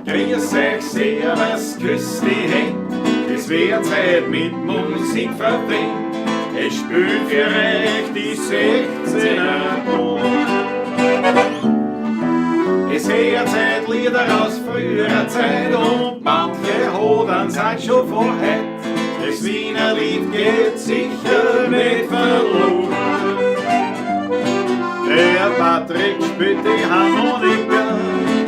Grüß euch, servus, küss die Händ. Es wird Zeit mit Musik verwöhnt. Es spielt für euch die 16er Band. Es hört Zeit Lieder aus früherer Zeit und manche Hodern sind schon von heut. Das Wiener Lied geht sicher nicht verloren. Der Patrick spielt die Harmonika,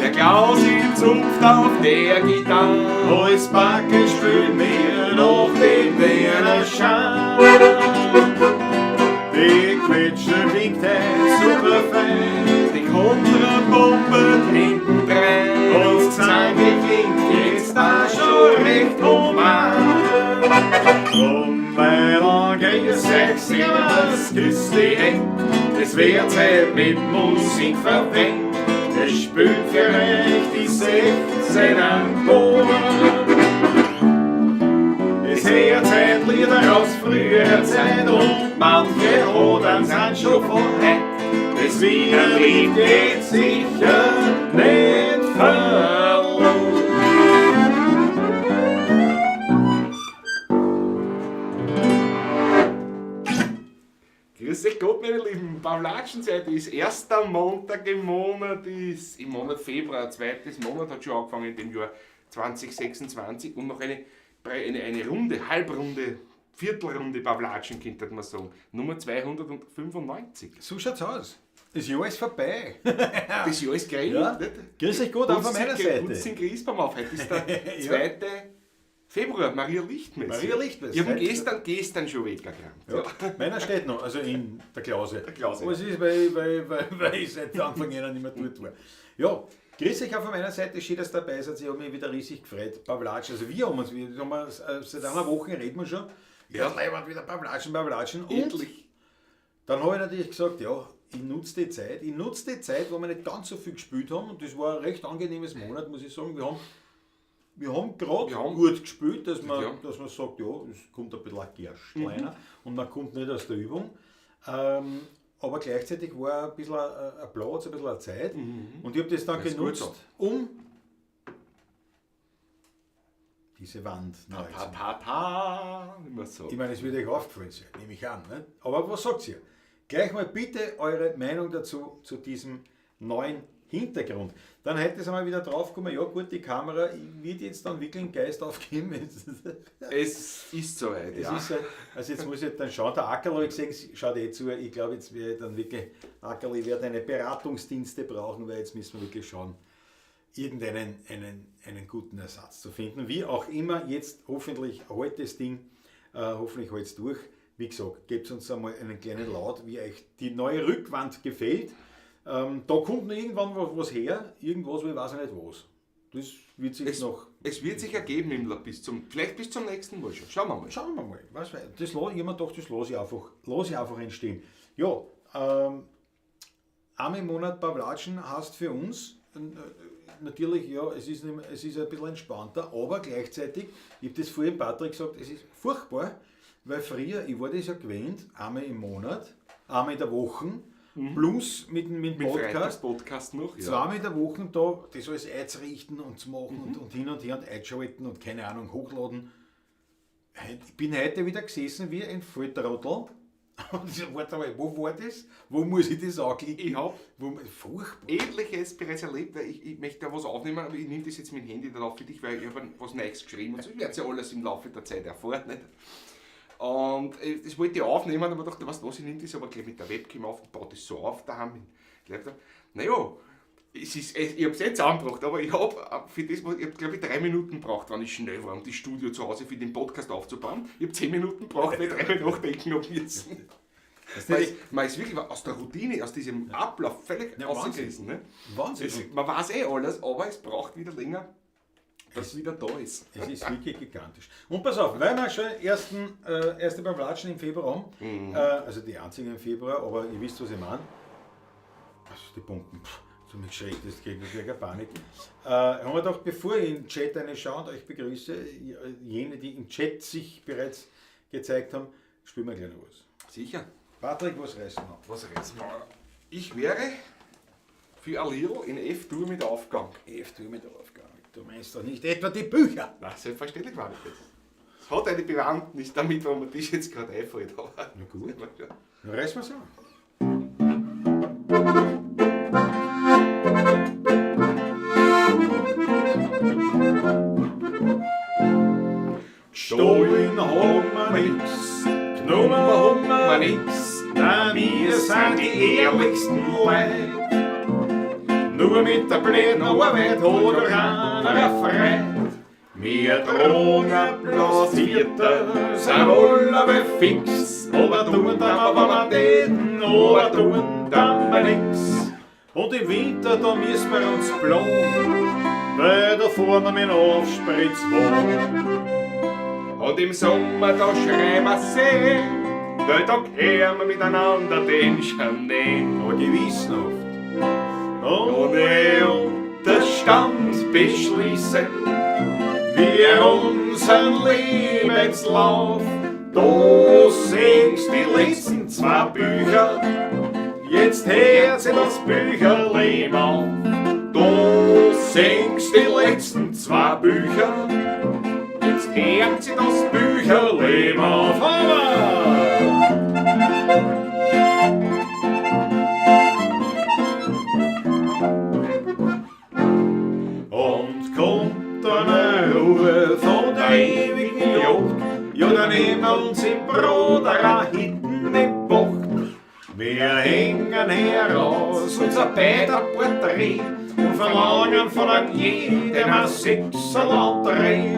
Der Klausi zupft auf der Gitarre. Alles Backe spielt mir noch den Wiener Schein. Die Quetsche klingt heut super fein. Die Kontrabombe hintendrein. Und das Gesang klingt jetzt da schon recht human. Komm, Mädel, grüß euch, servus, küss die Händ. Es wird Zeit mit Musik verwöhnt. Es spielt für euch die 16er Band. Es hört Zeit Lieder aus früherer Zeit und manche Hodern sind schon von heut. Das Wiener Lied geht sicher nicht verloren. Grüß euch Gott, meine Lieben. Pawlatschenzeit ist erster Montag im Monat, ist im Monat Februar, zweites Monat hat schon angefangen in dem Jahr 2026 und noch eine Runde, Halbrunde, Viertelrunde Pawlatschen, könnte man sagen. Nummer 295. So schaut's aus. Das Jahr ist vorbei. Das Jahr ist geil. Ja. Nicht? Grüß euch Gott, auch von meiner Seite. Putzt den Christbaum auf. Heute ist der 2. Februar, Maria Lichtmess. Maria Lichtmess. Ich habe gestern schon weggekramt. Ja. Meiner steht noch, also in der Klause. Der Klause. Aber es ist, weil ich seit Anfang an nicht mehr dort war. Ja, grüß euch auch von meiner Seite, schön, dass ihr dabei seid. Ich habe mich wieder riesig gefreut. Pawlatsch, also wir haben uns, wir haben uns, seit einer Woche reden wir schon. Ja, Leiband wieder Pawlatschen, Pawlatschen. Und Endlich. dann habe ich natürlich gesagt, ja, ich nutze die Zeit. Ich nutze die Zeit, wo wir nicht ganz so viel gespielt haben. Und das war ein recht angenehmes Monat, muss ich sagen. Wir haben grad Wir haben gut gespielt, dass man sagt, ja, es kommt ein bisschen ein Gerst rein und man kommt nicht aus der Übung. Aber gleichzeitig war ein bisschen ein Platz, ein bisschen eine Zeit. Und ich hab das dann Das ist gut genutzt, so. um diese Wand neu Ta, zu machen. ta, ta, immer so. Ich meine, es wird euch aufgefallen sein, nehme ich an. Ne? Aber was sagt ihr? Gleich mal bitte eure Meinung dazu, zu diesem neuen Hintergrund. Dann hätte es einmal wieder draufgekommen, ja gut, die Kamera wird jetzt dann wirklich einen Geist aufgeben. Es ist soweit, Es ja. ist halt, also jetzt muss ich dann schauen, der Ackerl habe ich gesehen, schaut eh zu, ich glaube, jetzt werde ich dann wirklich, Ackerl, ich werde eine Beratungsdienste brauchen, weil jetzt müssen wir wirklich schauen, irgendeinen einen guten Ersatz zu finden. Wie auch immer, jetzt hoffentlich hält das Ding, hoffentlich hält's durch. Wie gesagt, gebt uns einmal einen kleinen Laut, wie euch die neue Rückwand gefällt. Da kommt noch irgendwann was her, irgendwas, ich weiß nicht was. Das wird sich noch Es wird sich ergeben im Lab, vielleicht bis zum nächsten Mal schon. Schauen wir mal. Schauen wir mal. Was, das lass, ich hab mir gedacht, das lass ich einfach, lass ich einfach entstehen. Ja, einmal im Monat Pawlatschen heißt für uns, natürlich, ja, es ist nicht mehr, es ist ein bisschen entspannter, aber gleichzeitig, ich hab das vorhin Patrick gesagt, es ist furchtbar, weil früher, ich war das ja gewöhnt, einmal im Monat, einmal in der Woche, plus mit dem Mit Podcast. Freitags-Podcast noch, ja. Zweimal in der Woche da, das alles einzurichten und zu machen und hin und her und einschalten und keine Ahnung, hochladen. Ich bin heute wieder gesessen wie ein Volltrottel. Und ich so, warte mal, wo war das? Wo muss ich das anklicken? Ich hab Wo, furchtbar. Ähnliches bereits erlebt, weil ich möchte da was aufnehmen, aber ich nehme das jetzt mit dem Handy dann auf für dich, weil ich hab was Neues geschrieben und so. Ich werde ja alles im Laufe der Zeit erfahren. Nicht? Und das wollte ich aufnehmen, aber ich dachte, weißt du was, ich nehme das aber gleich mit der Webcam auf und baue das so auf daheim. Laptop. Naja, es ist, es, ich hab's jetzt angebracht, aber ich hab für das, ich hab, glaub ich, 3 Minuten gebraucht, wenn ich schnell war, um das Studio zu Hause für den Podcast aufzubauen. Ich hab 10 Minuten gebraucht, weil ich 3 Mal nachdenken hab müssen. Das Man ist ist wirklich aus der Routine, aus diesem Ablauf völlig Ja, rausgerissen, ne? Wahnsinn. Man weiß eh alles, aber es braucht wieder länger, dass es wieder da ist. Es ist wirklich gigantisch. Und pass auf, weil wir schon erste Pawlatschen im Februar haben, also die einzigen im Februar, aber ihr wisst, was ich meine. Also die Pumpen, pff, so mich schreckt, das kriegt natürlich eine Panik. Haben wir gedacht, bevor ich in den Chat eine schaue und euch begrüße, jene, die im Chat sich bereits gezeigt haben, spielen wir gleich noch was. Sicher. Patrick, was reißen wir? Was reißen wir? Ich wäre für Aliro in F-Dur mit Aufgang. F-Dur mit Aufgang. Du meinst doch nicht etwa die Bücher? Na, selbstverständlich war ich das. Es hat eine Bewandtnis damit, warum mir das jetzt gerade einfällt. Aber Na gut. Dann reißen wir's an. Gestohlen haben wir nix, genommen haben wir nix, na wir sind die ehrlichsten Leute. Nur mit der blöden Arbeit hat er keiner Freude. Wir tragen bloß Vierter, sind alle fix, aber tun dann wir, wenn wir täten, aber tun dann wir nix. Und im Winter, da müssen wir uns plagen, weil da vorne mit dem Aufspritzwagen. Und im Sommer, da schreien wir See, weil da kehren wir miteinander den Schnee. Aber gewissenhaft. Ohne Unterstand beschließen wir unseren Lebenslauf. Du singst die letzten zwei Bücher, jetzt hört sich das Bücherleben auf. Du singst die letzten zwei Bücher, jetzt hört sich das Bücherleben auf. Aber! Und kommt dann eine Ruhe von der ewigen Jagd, ja, dann nehmen wir uns im Bruder hinten im Bocht. Wir hängen heraus unser beider Porträt und verlangen von einem jedem ein Sechserl Entree.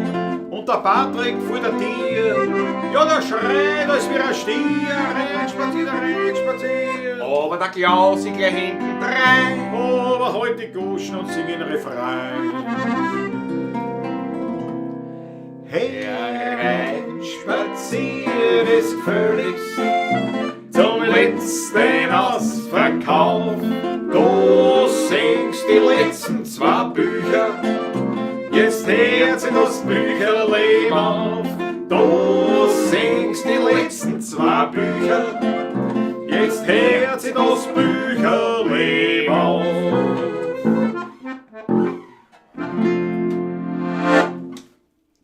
Und der Patrick vor der Tür, ja, der schreit, als wär ein Stier, rein spaziert, rein spaziert. Aber der Klaus ist gleich hinten drein. Aber halt die Guschen und singen Refrain. Herein spaziert ist gefälligst zum letzten Ausverkauf. Du singst die letzten zwei Bücher, jetzt hört sich das Bücherleben auf. Du singst die letzten zwei Bücher, jetzt hört sich das Bücherleben auf.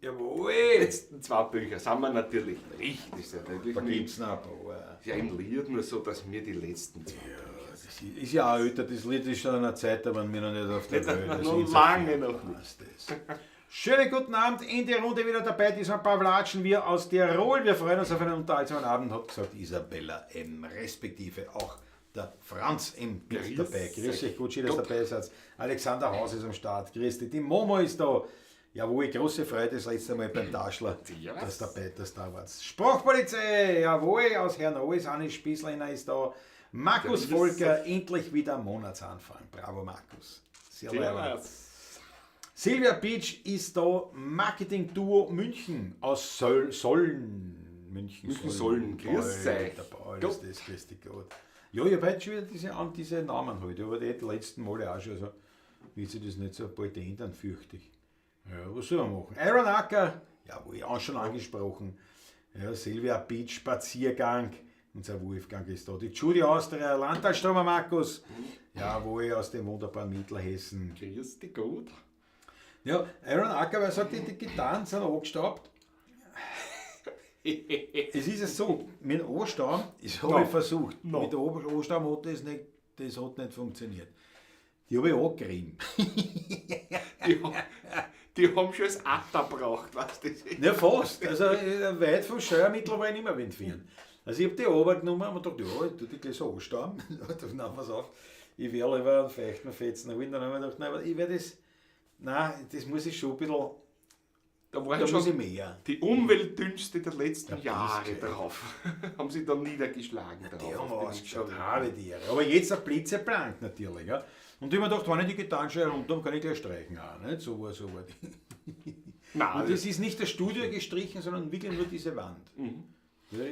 Jawohl. Die letzten zwei Bücher sind wir natürlich nicht. Das ist ja natürlich Da nicht. gibt's noch ein paar. Ist ja im Lied nur so, dass mir die letzten zwei Ja, das ist ja auch älter, das Lied ist schon einer Zeit, da waren wir noch nicht auf der Nicht, Welt. noch Also insofern lange noch nicht. passt das. Schönen guten Abend in die Runde wieder dabei. Diesmal Pavlatschen wir aus Tirol. Wir freuen uns auf einen unterhaltsamen Abend, hat gesagt Isabella M. Respektive auch der Franz M. mit Grüß dabei. Grüß euch, gut, schön, dass ihr Gott. dabei seid. Alexander Haus ist am Start. Grüß dich. Die Momo ist da. Jawohl, große Freude das letzte Mal beim Taschler, Servus. dass dabei, dass da wart. Sprachpolizei, jawohl, aus Herrenau ist Anni Spießlehner ist da. Markus Grüß Volker, endlich wieder Monatsanfang. Bravo, Markus. Sehr leibend. Servus. Silvia Beach ist da, Marketing-Duo München aus Sollen. München, München Sollen, grüß euch. Der Paul Gut. ist das, grüß dich Gott. Ja, ich habe heute schon wieder diese Namen heute, aber die letzten Male auch schon. Also wird sich das nicht so bald ändern, fürchte ich. Ja, was soll man machen? Aaron Acker, jawohl, auch schon angesprochen. Ja, Silvia Beach, Spaziergang. Unser Wolfgang ist da. Die Judy Austria, Landtalstromer Markus. Jawohl, aus dem wunderbaren Mittelhessen. Grüß dich Gott. Ja, Aaron Acker, weil er sagt, die Gitarren sind angestaubt. Es ist ja so, mit dem Anstaum, das habe No. ich versucht. No. Mit dem Anstaum hat das nicht, das hat nicht funktioniert. Die habe ich angerieben. Die haben schon das Atter gebraucht, weißt du? Ja, fast. Also weit vom Scheuermittel war ich nicht mehr entfernt. Also ich habe die Arbeit genommen und gedacht, ja, ich tue die gleich so anstauben. Dann pass auf, ich werde lieber einen feuchten Fetzen holen. Dann habe ich gedacht, nein, aber ich werde das, nein, das muss ich schon ein bisschen, Da waren da muss schon ich mehr. die Umweltdünste der letzten Ja, Jahre das ist drauf. Haben sie dann niedergeschlagen drauf. Die haben auf den ausgeschaut, Instrumenten. habe die Ehre. Aber jetzt ein blitzeblank natürlich. Ja. Und ich habe mir gedacht, wenn ich die Gitarren schon herunter habe, kann ich gleich streichen auch. Nicht? So war, so war die. Nein, Und das ist nicht das Studio gestrichen, sondern wirklich nur diese Wand. Mhm. Ja,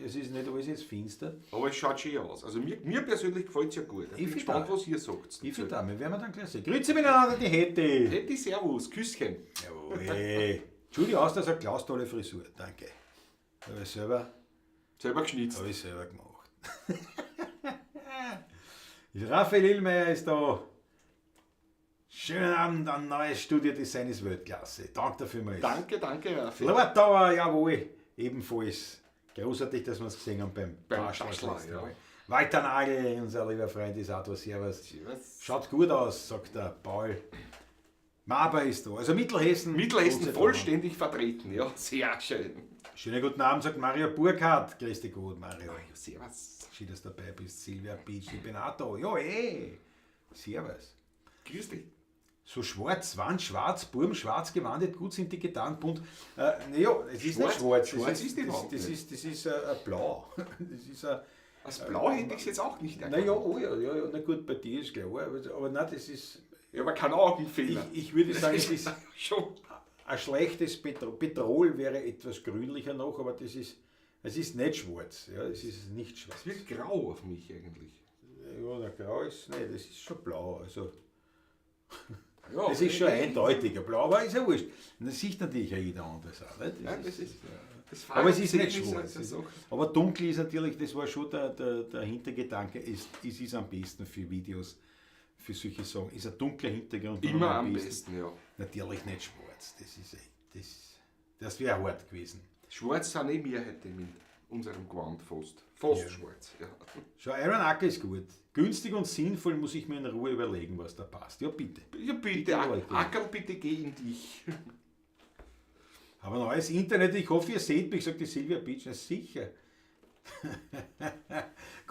es ist nicht alles jetzt finster. aber es schaut schön aus. Also mir persönlich gefällt es ja gut. Ich bin find gespannt, auch. was ihr sagt. Ich finde auch, wir werden wir dann gleich sehen. Grüezi miteinander, die Hätte. Hätte Servus, Küsschen. Jawohl. Judy Auster sagt, Klaus, tolle Frisur. Danke. Habe ich selber, Selber geschnitzt. hab ich selber gemacht. Raphael Illmeier ist da. Schönen Abend, ein neues Studiodesign ist Weltklasse. Danke dafür mal. Danke, danke, Raffi. Lord Tower, jawohl, ebenfalls. Großartig, dass wir es gesehen haben beim Taschler, ja. Walter Nagel, unser lieber Freund, ist auch da. Servus. Servus. Schaut gut aus, sagt der Paul. Maber ist da. Also Mittelhessen. Mittelhessen vollständig vertreten, ja. Sehr schön. Schönen guten Abend, sagt Mario Burkhardt. Grüß dich gut, Mario. Ja, servus. Schön, dass du dabei bist. Silvia Beach, ich bin auch da. Ja, eh. Servus. Grüß dich. So schwarz, Wand schwarz, Burm schwarz gewandet, gut sind die Gitarren bunt. Naja, es ist Schwarz, nicht schwarz. Schwarz ist die Wand Das nicht. ist, das ist blau. Das ist Als blau hätte ich es jetzt auch nicht erkannt. naja, oh ja, ja, ja, na gut, bei dir ist klar, aber nein, das ist, Ja, aber kein Augenfehler. ich würde sagen, es ist schon. ein schlechtes Petrol. Petrol wäre etwas grünlicher noch, aber das ist, es ist nicht schwarz. Ja, es ist nicht schwarz. Es wird grau auf mich eigentlich. Ja, der grau ist, nein, das ist schon blau. Also, Ja, es ist schon eindeutig, blau, aber ist ja wurscht. Und das sieht natürlich auch jeder anders auch. Nicht? Ja, das ist, das Aber es ist nicht Farben- schwarz. ist eine Sache. Aber dunkel ist natürlich, das war schon der Hintergedanke, es ist am besten für Videos, für solche Sachen. Ist ein dunkler Hintergrund Immer am besten, ja. Natürlich nicht schwarz, das ist echt, das wäre hart gewesen. Schwarz sind eh wir heute mit unserem Gewand fast. Fast schwarz, ja. Schau, Iron Acker ist gut. Günstig und sinnvoll muss ich mir in Ruhe überlegen, was da passt. Ja, bitte. Ja, bitte, Bitte, Leute. Ackerl, bitte geh in dich. Aber neues Internet, ich hoffe, ihr seht mich, sagt die Silvia Beach. Na sicher.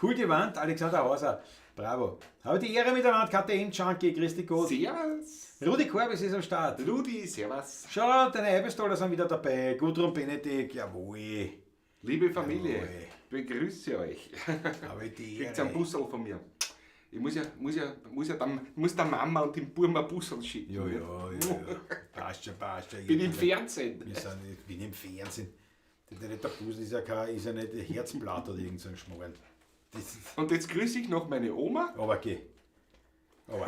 Cool die Wand, Alexander Hauser. Bravo. Habe die Ehre miteinander, KTM Junkie, Christi Gott. Servus. Rudi Korbis ist am Start. Rudi, servus. Schau, deine Eibestoller sind wieder dabei. Gudrun Benedikt, jawohl. Liebe Familie, Jawohl. begrüße euch. Habe die Kriegt einen Ehre. Bussel von mir. Ich muss der Mama und dem Burm ein Bussel schicken. Ja, nicht? ja, ja, ja. Passt schon, passt schon. Bin im Fernsehen. Wir sind, ich bin im Fernsehen. Der Bussel ist ja, kein, ist ja nicht ein Herzblatt oder irgend so ein Schmarrn. Das ist, Und jetzt grüße ich noch meine Oma. aber geh. Aber.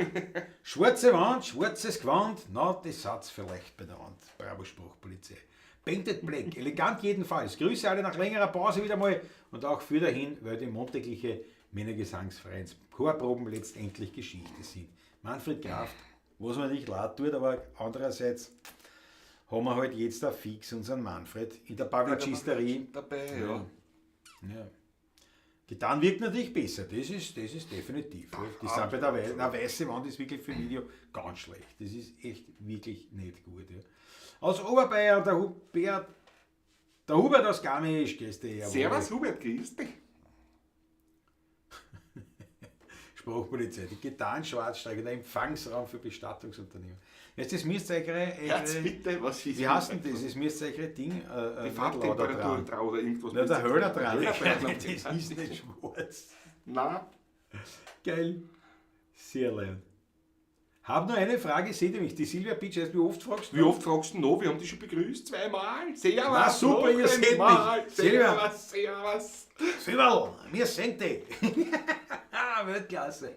Schwarze Wand, schwarzes Gewand, na, das Satz vielleicht bei der Wand. Bravo Spruchpolizei. Painted Black, elegant jedenfalls. Grüße alle nach längerer Pause wieder mal und auch für dahin, weil die montägliche Männergesangsvereins Chorproben letztendlich Geschichte sind. Manfred Kraft, was man nicht leid tut, aber andererseits haben wir halt jetzt da fix unseren Manfred in der Pavlacisterie. Dabei, ja. Ja. Gitarren wirkt natürlich besser, das ist definitiv. Die sind bei der weiße Wand ist wirklich für Video ganz schlecht. Das ist echt wirklich nicht gut. Ja. Aus Oberbayern, der Hubert aus Garmisch, grüß dich. Jawohl. Servus Hubert, grüß dich. Spruchpolizei, die Gitarren schwarzstreichen, der Empfangsraum für Bestattungsunternehmen. Jetzt das müsst ihr eure, Herz, bitte, was ist wie heißt denn das? Das müsst ihr eure Ding, Die Farbtemperatur dran oder irgendwas. Na, der Höhler dran. Höhler Das ist nicht schwarz. Nein. Geil. Sehr leid. Hab nur eine Frage, seht ihr mich? Die Silvia Beach, wie oft fragst du? Wie oft fragst du noch? Wir haben dich schon begrüßt, zweimal. Servus. Na super, ihr noch seht mich. einmal. Silvia. Servus, servus. Silberl, wir sind die. Weltklasse.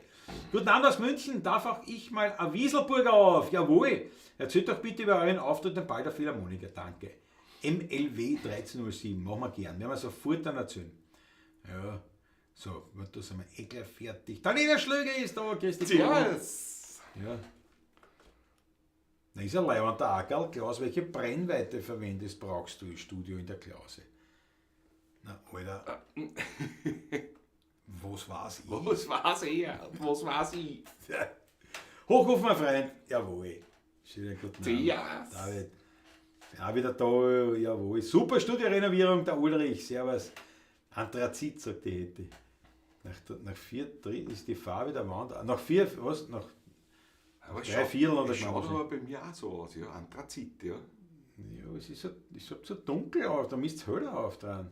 Guten Abend aus München. Darf auch ich mal ein Wieselburger auf? Jawohl. Erzählt doch bitte über euren Auftritt im Ball der Philharmoniker. Danke. MLW 1307. Machen wir gern. Werden wir sofort dann erzählen. Ja. So, da sind wir eh gleich fertig. Daniela Schlögel ist da. Grüß dich. Servus. Ja. Na, ist ein leibender Ackerl. Klaus, welche Brennweite verwendest, brauchst du im Studio in der Klause? Na, Alter. Was war's ich? Was war's er? Was war's ich? Hoch auf, mein Freund. Jawohl. Schönen guten Abend. Servus. David. Auch wieder da, jawohl. Super Studiorenovierung, der Ulrich. Servus. Anthrazit, sagt die Heti. Nach 4 ist die Farbe der Wand. Nach 4, was? Nach Aber drei Viertel oder schaut so. aber bei mir auch so aus, ja. Anthrazit, ja. Ja, es ist so, es schaut so dunkel auf, da müsst ihr heller auf dran.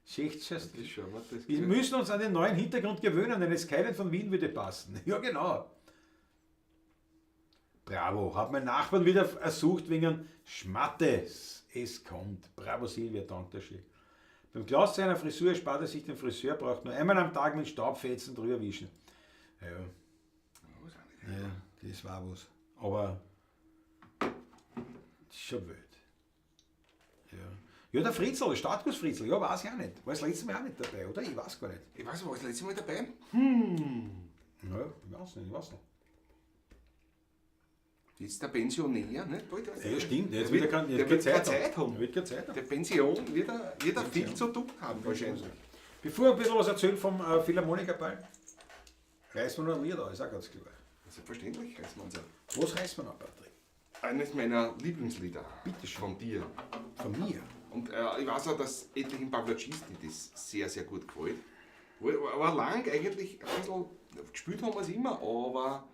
Schächt, Das schauen wir, das Wir müssen uns an den neuen Hintergrund gewöhnen, denn es keinen von Wien würde passen. Ja, genau. Bravo, hat mein Nachbarn wieder ersucht wegen Schmattes. Es kommt. Bravo Silvia, danke schön. Beim Klaus seiner Frisur spart er sich den Friseur, braucht nur einmal am Tag mit Staubfetzen drüber wischen. Ja, ja, das war was. Aber das ist schon wild. Ja. Ja, der Fritzl, der Startguss Fritzl, ja, weiß ich auch nicht. War das letzte Mal auch nicht dabei, oder? Ich weiß gar nicht. Ich weiß, war ich das letzte Mal dabei? Ja, ich weiß nicht, ich weiß nicht. Jetzt der Pensionär, nicht? Bald, Ja, stimmt. Jetzt Der wird er der keine wird Zeit keine Zeit haben. Er wird keine Zeit haben. Der Pension wird er viel zu tun haben wahrscheinlich. Bevor wir ein bisschen was erzählen vom Philharmonikerball, reißen wir noch ein Lied an, ist auch ganz klar. Selbstverständlich reißen wir uns an. Was reißen wir noch, Patrick? Eines meiner Lieblingslieder. Bitte schön. Von dir. Von mir. Und ich weiß auch, dass etlichen Pavlacisti das sehr, sehr gut gefällt. War lang eigentlich ein bisschen, gespielt haben wir es immer, aber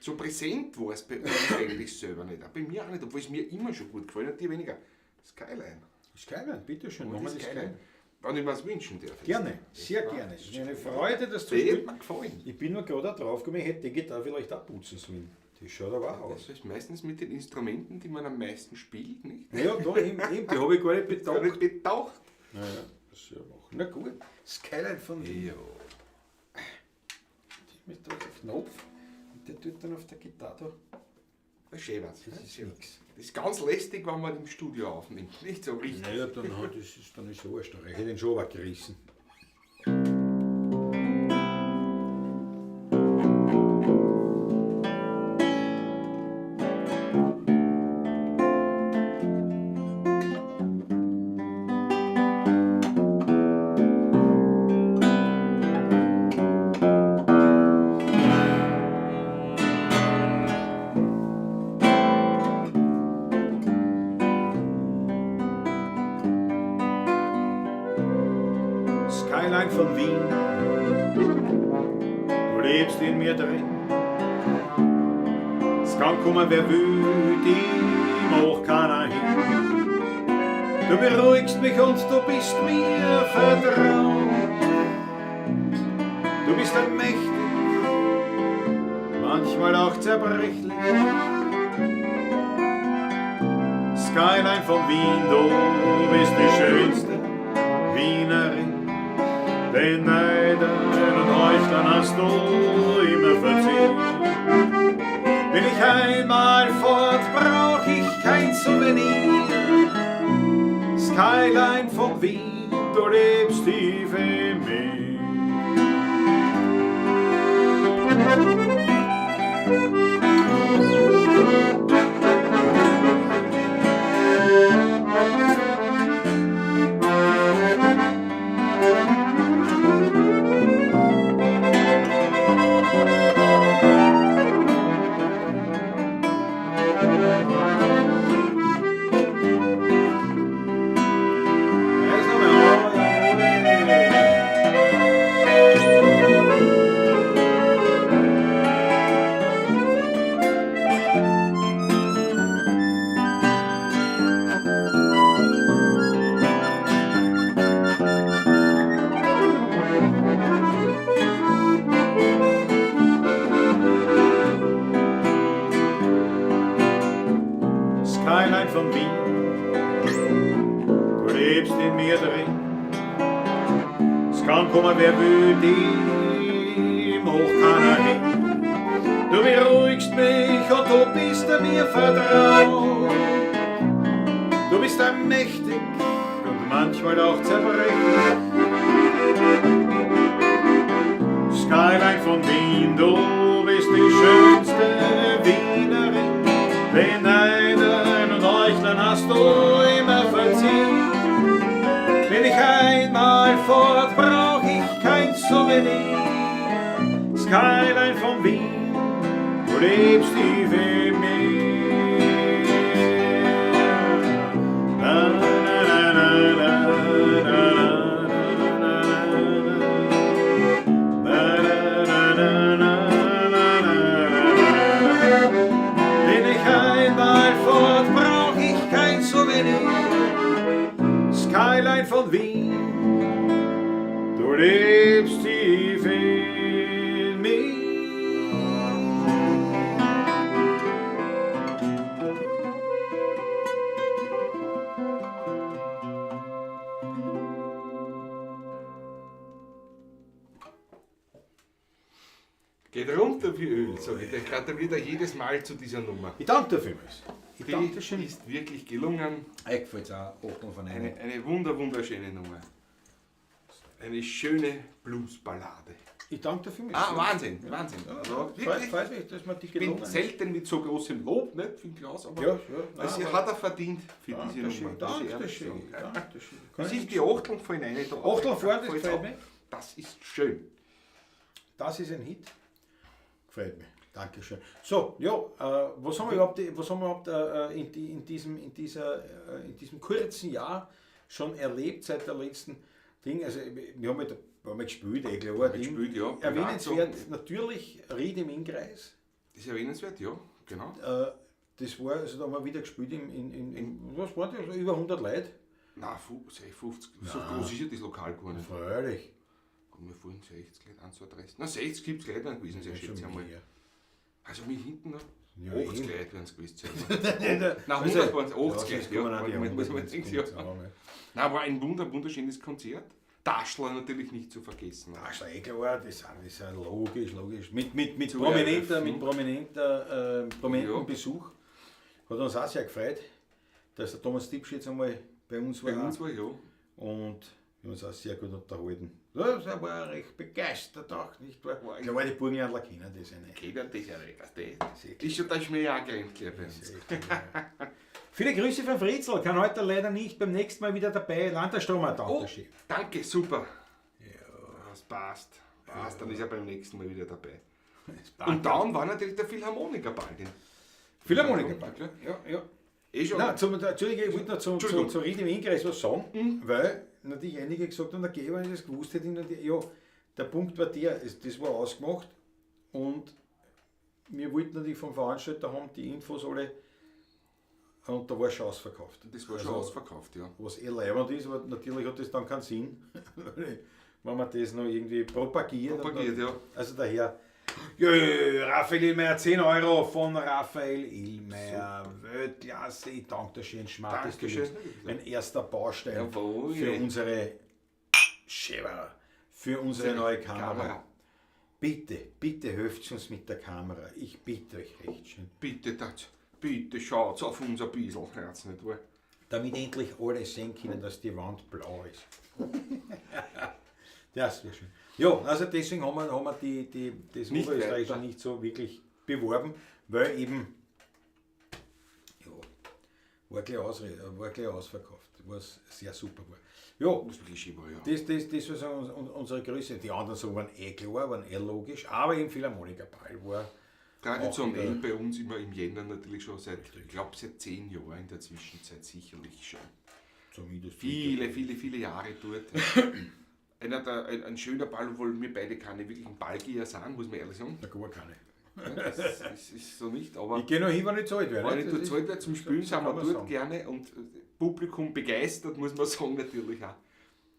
so präsent war es bei uns eigentlich selber nicht. Auch bei mir auch nicht, obwohl es mir immer schon gut gefallen hat, dir weniger. Skyline. Skyline, bitteschön, machen wir Die die Skyline. Skyline. Wenn ich mir es wünschen darf. jetzt. Gerne, sehr gerne. Es ist eine Freude, das zu Die spielen. hätte mir gefallen. Ich bin nur gerade auch drauf gekommen, ich hätte die Gitarre vielleicht auch putzen sollen. Die schaut aber auch aus. Das ist meistens mit den Instrumenten, die man am meisten spielt, nicht? Naja, da eben, die habe ich gar nicht Gar bedacht. nicht bedacht. Naja, das soll ich machen. Na gut, Skyline von Wien. Ja. Mit da ist ein Knopf und der tut dann auf der Gitarre da. Das ist schön was. Das ist nix. Das ist ganz lästig, wenn man im Studio aufnimmt. Nicht so richtig. Naja, dann hat, das ist dann ist so wurscht. Da hätte ich den schon aber gerissen. Skyline von Wien, du lebst in mir drin. Es kann kommen, wer will, die mach keiner hin. Du beruhigst mich und du bist mir vertraut. Du bist allmächtig, manchmal auch zerbrechlich. Skyline von Wien, du bist die schönste Wienerin. Den Neidern und Heuchlern hast du immer verziehen. Bin ich einmal fort, brauch ich kein Souvenir. Skyline von Wien, du lebst tief in mir. Reiß noch mal an, jawohl. Skyline von Wien, du lebst in mir drin. Es kann kommen, wer will, dem hoch keiner hin. Du beruhigst mich und du bist mir vertraut. Du bist allmächtig und manchmal auch zerbrechlich. Skyline von Wien, du bist die schönste Wienerin. Den Neidern und Heuchlern hast du immer verziehen. Bin ich einmal fort, brauch ich kein Souvenir. Skyline von Wien, du lebst tief in mir. Na, na, na, na, na, na, na, na, na. Na, na, na, na, na, na, na. Bin ich einmal fort, brauch ich kein Souvenir. Skyline von Wien, du lebst tief in mir. Geht runter wie Öl, sag ich. Ich gratuliere dir jedes Mal zu dieser Nummer. Ich danke dir vielmals. Ich danke dir Die schön. ist wirklich gelungen. Euch gefällt's auch. Achtung von einem. Eine wunderschöne Nummer. Eine schöne Bluesballade. Ich danke dafür. Ah, Wahnsinn, Wahnsinn. Also, Freut, wirklich, freut mich, dass man die ich bin gelungen ist. selten mit so großem Lob, nicht, für den Klaus, aber Ja, ja. Nein, das aber- hat er verdient für diese Dankeschön, Nummer. Muss ich ehrlich Dankeschön, sagen. Dankeschön. Das ist die Achteln fallen rein. Da. Achteln fahren, das Fällt's gefällt ab. mir. Das ist schön. Das ist ein Hit. Gefällt mir. Dankeschön. So, ja, was haben wir überhaupt, was haben wir überhaupt in diesem kurzen Jahr schon erlebt seit der letzten Ding? Also, wir haben halt ein paar Mal gespielt, eh klar. Ding. Gespielt, ja. Erwähnenswert natürlich Ried im Innkreis. Das ist erwähnenswert, ja, genau. Das war, also da haben wir wieder gespielt in was war das? Über 100 Leute. Nein, 50. So groß ist ja das Lokal gar nicht. Freilich. Kommen wir vorhin 60 Leute, 1, 2, 3. Na, 60 gibt es Leute werden gewesen sein, schätze ich einmal. mehr. Also mit hinten noch. Ja, 80 eben. Leute werden es gewesen sein. Nein, Nein, 100 waren es, 80 ja, sonst ja, kommen auch die muss man 100 denken, ja. zusammen, ja. Nein, war ein wunderschönes Konzert. Daschler natürlich nicht zu vergessen. Das ist eh klar, das ist ja logisch, logisch. Mit Zu prominenter, eröffnen. mit prominenter, prominentem Ja. Besuch. Hat uns auch sehr gefreut, dass der Thomas Tipsch jetzt einmal bei uns war. Bei uns war ja. Und wir haben uns auch sehr gut unterhalten. Ja, er war recht begeistert auch, nicht wahr? War ich- Klar, die Burgenlandler kennen das ja nicht. Kennen das ja nicht. Das ist schon der Schmäh auch gerannt, gleich bei uns. Viele Grüße von Fritzl, kann heute leider nicht, beim nächsten Mal wieder dabei. Landerstromer, Oh, Dankeschön. danke, super. Das passt. Passt, dann ist er beim nächsten Mal wieder dabei. Und dann war natürlich der Philharmoniker bald in. Philharmoniker. Ja, Ja, ja. Eh schon. Nein, Entschuldige, ich wollte noch zu Entschuldigung. Ried im Innkreis was sagen, weil natürlich einige gesagt haben, okay, wenn ich das gewusst hätte, ja, der Punkt war der, das war ausgemacht und wir wollten natürlich vom Veranstalter haben die Infos alle und da war schon ausverkauft. Das war schon Also, ausverkauft, ja. Was eh leibend ist, aber natürlich hat das dann keinen Sinn, wenn man das noch irgendwie propagiert. Propagiert, ja. Also daher, jö, Raphael Illmeier, 10 Euro von Raphael Illmeier. Weltklasse, ich danke dir schön, Schmartes. du Dankeschön. bist Ein erster Baustein Jawohl. für unsere Schäber, für unsere neue Kamera. Kamera. Bitte, bitte helft uns mit der Kamera. Ich bitte euch recht schön. Bitte, das, bitte schaut auf uns ein bisschen. Herz, nicht wahr? Damit endlich alle sehen können, dass die Wand blau ist. Das wäre schön. Ja, also deswegen haben wir das Nicht Oberösterreichische weiter. nicht so wirklich beworben, weil eben, ja, war gleich, war gleich ausverkauft, was sehr super war. Ja, Das wirklich schön war, ja. das war so unsere Größe. Die anderen so waren eh klar, waren eh logisch, aber eben Philharmoniker-Ball war Traditionell auch bei uns immer im Jänner natürlich schon seit, ich glaube seit 10 Jahren in der Zwischenzeit sicherlich schon. zumindest Viele, viele, viele Jahre dort. Ein schöner Ball, obwohl wir beide keine wirklichen Ballgeher sind, muss man ehrlich sagen. Na, gar keine. Ja, das ist so nicht, aber Ich gehe noch hin, wenn ich zahlt werde. wenn ich Das dort ist- zahlt werde zum Spielen, das sind kann wir man dort sagen. gerne und Publikum begeistert, muss man sagen, natürlich auch.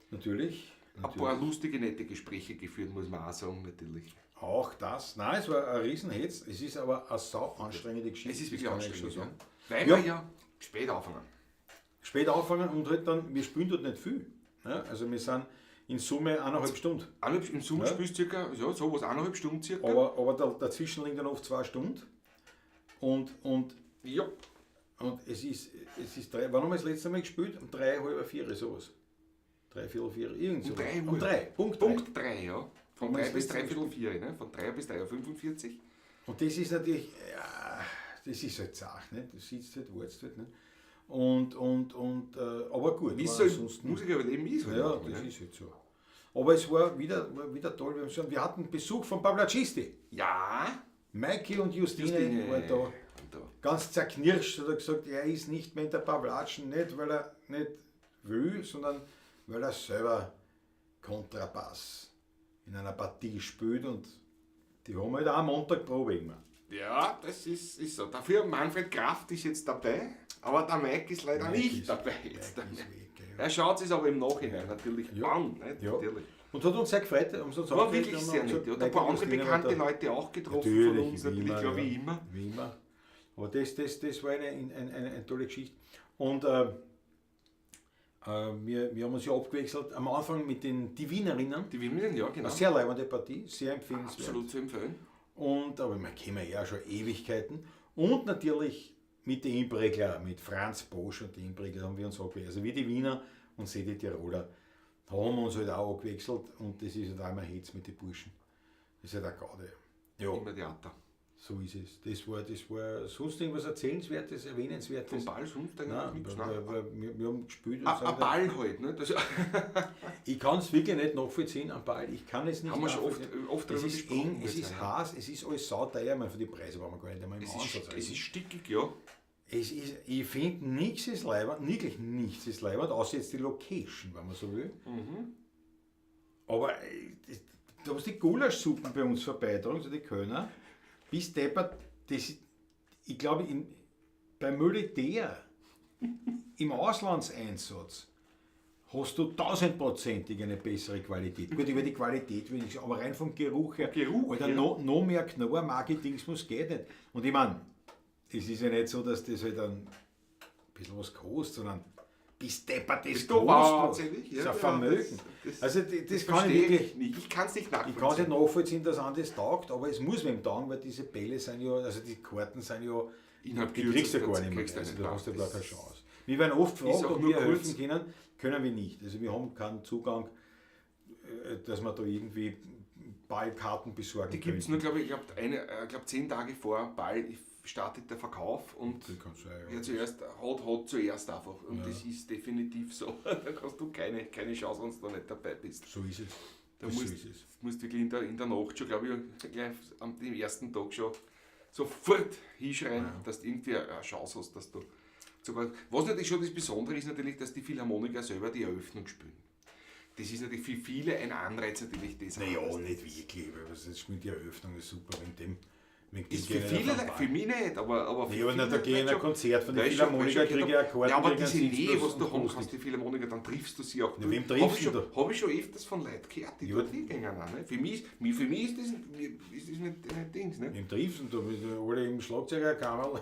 Natürlich. Ein paar lustige, nette Gespräche geführt, muss man auch sagen, natürlich. Auch das. Nein, es war ein Riesenhetz. Es ist aber eine sau anstrengende Geschichte. Es ist wirklich das kann ich anstrengend, schon ja. sagen. Weil Ja. wir ja spät anfangen. Spät anfangen und halt dann, wir spielen dort nicht viel. Ja, also wir sind in Summe 1,5 Stunden. Eineinhalb, im Sommer Ja. spielst du circa, ja, sowas, 1,5 Stunden circa. Aber dazwischen liegen dann oft 2 Stunden. Und, ja. und es ist drei, wann haben wir das letzte Mal gespielt? Um 3, 3:30, sowas. 3:45, irgend Um sowas. 3 Uhr. Um 3, Punkt 3. Punkt 3, ja. Von Haben wir 3 das bis letzte Mal 3:45, ne? Von 3 bis 3:45 Uhr. Und das ist natürlich, ja, das ist halt zach, ne? Du sitzt halt, wartest halt, ne? Und, aber gut. Wie es war so im ansonsten- Musikerleben ist. Halt Ja, manchmal, das ne? ist halt so. Aber es war wieder toll. Wir hatten Besuch von Pavlacisti. Ja. Maiki und Justine, Justine waren da. Und da. Ganz zerknirscht hat er gesagt, er ist nicht mehr in der Pavlatschen, nicht weil er nicht will, sondern weil er selber Kontrabass in einer Partie spielt und die haben halt auch am Montag Probe immer. Ja, das ist so. Dafür Manfred Kraft ist jetzt dabei, aber der Mike ist leider Mike nicht ist- dabei. Jetzt. Mike ist weg, ja. Er schaut sich aber im Nachhinein natürlich Ja. an. Nicht? Ja. Natürlich. Und hat uns sehr gefreut. Haben sie uns War angekündigt wirklich und sehr haben nett. gesagt, Ja, und ein Mike paar und andere Justine bekannte waren da. Leute auch getroffen Natürlich, von uns, wie natürlich, immer, ja, wie ja. immer. Wie immer. Aber das war eine tolle Geschichte. Und wir haben uns ja abgewechselt am Anfang mit den die Wienerinnen. Die Wienerinnen, ja, genau. Eine sehr leibende Partie, sehr empfehlenswert. Absolut zu empfehlen. Und, aber wir kennen ja schon Ewigkeiten. Und natürlich mit den Inbregler, mit Franz Bosch und den Inbregler haben wir uns abgewechselt. Also wir die Wiener und sie die Tiroler haben uns halt auch abgewechselt und das ist halt auch immer Hetz mit den Burschen. Ist ja der Gaude. Ja, Immer Theater. so ist es. Das war sonst irgendwas Erzählenswertes, Erwähnenswertes. Vom Ball sonst eigentlich Nein, nichts. weil, Nein. weil wir haben gespielt. Und Ein sind ein Ball halt, ne? Das Ich kann es wirklich nicht nachvollziehen am Ball. Ich kann es nicht haben wir schon oft, nachvollziehen. oft Es drüber ist gesprochen. eng, es jetzt ist auch, ja. heiß, es ist alles sauteuer. Ich meine, für die Preise waren wir gar nicht einmal im Es Ansatz. ist, es ist stickig, ja. Es ist, ich finde, nichts ist leibend, wirklich nichts ist leibend, außer jetzt die Location, wenn man so will. Aber da hast die Gulaschsuppen bei uns vorbeitragen, so die Kölner, bis deppert, das, ich glaube, beim Militär, im Auslandseinsatz, hast du tausendprozentig eine bessere Qualität. Gut, über die Qualität will ich, aber rein vom Geruch her. Geruch, Alter, ja. noch mehr Knorr-Marketingsmus geht nicht. Und ich meine, es ist ja nicht so, dass das halt ein bisschen was kostet, sondern bis deppert das Bist du kostet was. wahnsinnig? Das ist Ja, ein ja, Vermögen. Also das kann ich verstehe wirklich. nicht. Ich kann es nicht Ich kann es nachvollziehen. nicht nachvollziehen, dass an das taugt, aber es muss wem taugen, weil diese Bälle sind ja, also die Karten sind ja, Innerhalb die kriegst du ja kürzester gar Zeit nicht mehr. kriegst du Also nicht da mehr. hast du ja gar Das keine Chance. Wir werden oft ist gefragt, auch ob nur wir kurz. helfen können, können wir nicht. Also wir haben keinen Zugang, dass wir da irgendwie Ballkarten besorgen Die gibt es könnten. nur, glaube ich, glaub, 10 Tage vor Ball startet der Verkauf und Das kann sein, ja. wer zuerst hat, hat zuerst einfach. Und das ist definitiv so. Da hast du keine Chance, wenn du da nicht dabei bist. So ist es. Da so musst, ist es. musst wirklich in der Nacht schon, glaube ich, gleich am dem ersten Tag schon sofort hinschreien, dass du irgendwie eine Chance hast, dass du sogar. Was natürlich schon das Besondere ist, natürlich, dass die Philharmoniker selber die Eröffnung spielen. Das ist natürlich für viele ein Anreiz, natürlich das. Naja, auch, dass nicht wirklich, weil was jetzt mit die Eröffnung ist super, wegen dem. Wegen dem Ist für gehe ich nicht viele, auf den Leute, für Ball. mich nicht, aber für Ja, aber viele na, da gehe ich in ein Leute schon. Konzert von Da den ist schon- Philharmoniker, ist schon kriege ich eine Karte, Ja, aber kriege einen diese Nähe, Sitzplatz was du und haben kostet kannst, die Philharmoniker, dann triffst du sie auch. Ja, wem Hab triffst ich schon, du da? Hab ich schon öfters von Leuten gehört, die Ja. dort hingehen. Auch, ne? Für mich ist das nicht Dings. Ne? Wem triffst du? Da bist du alle im Schlagzeugerkammer.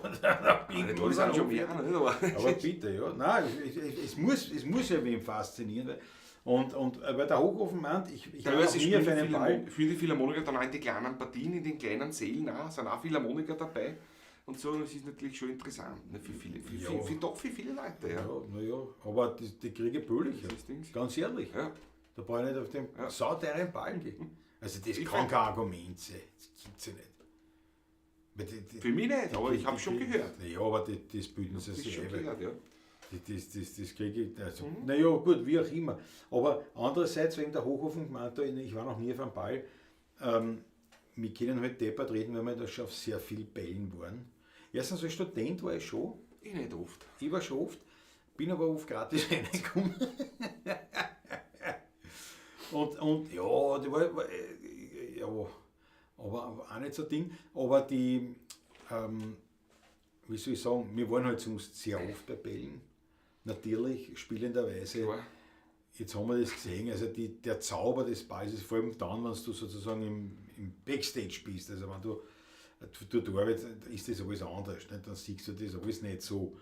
Nicht alle sind schon mehr, nicht? Aber, Aber bitte, ja. Nein, es muss ja wem faszinieren. Und weil der Hochofen meint, ich war noch Teilweise nie spielen auf einem Ball. Spielen die Philharmoniker dann auch in die kleinen Partien, in den kleinen Sälen auch, sind auch Philharmoniker dabei. Und so, das ist natürlich schon interessant, ne? Für viele, Ja. doch für viele Leute. Ja. Ja, naja, aber die kriege ich billig. Das ist Dings. Ganz ehrlich. Ja. Da brauche ich nicht auf den sauteuren Ball gehen. Also das Ich kann find- kein Argument sein. Das gibt's ja nicht. Weil die, Für mich nicht, aber ich habe schon gehört. Ja, aber das bilden sie Das sich schon ein, weil gehört, ja. Das kriege ich. Also, Naja, gut, wie auch immer. Aber andererseits, wegen der Hochofen gemeint, hat, ich war noch nie auf einem Ball, wir können halt deppert reden, weil wir da schon auf sehr viel Bällen waren. Erstens, als Student war ich schon, Ich nicht oft. ich war schon oft, bin aber oft gratis reingekommen. Und ja, die war, ja, aber auch nicht so ein Ding. Aber die, wie soll ich sagen, wir waren halt sonst sehr oft bei Bällen. Natürlich, spielenderweise. Klar. Jetzt haben wir das gesehen, also der Zauber des Balls ist vor allem dann, wenn du sozusagen im Backstage bist, also wenn du dort arbeitest, ist das alles anders, nicht? Dann siehst du das alles nicht so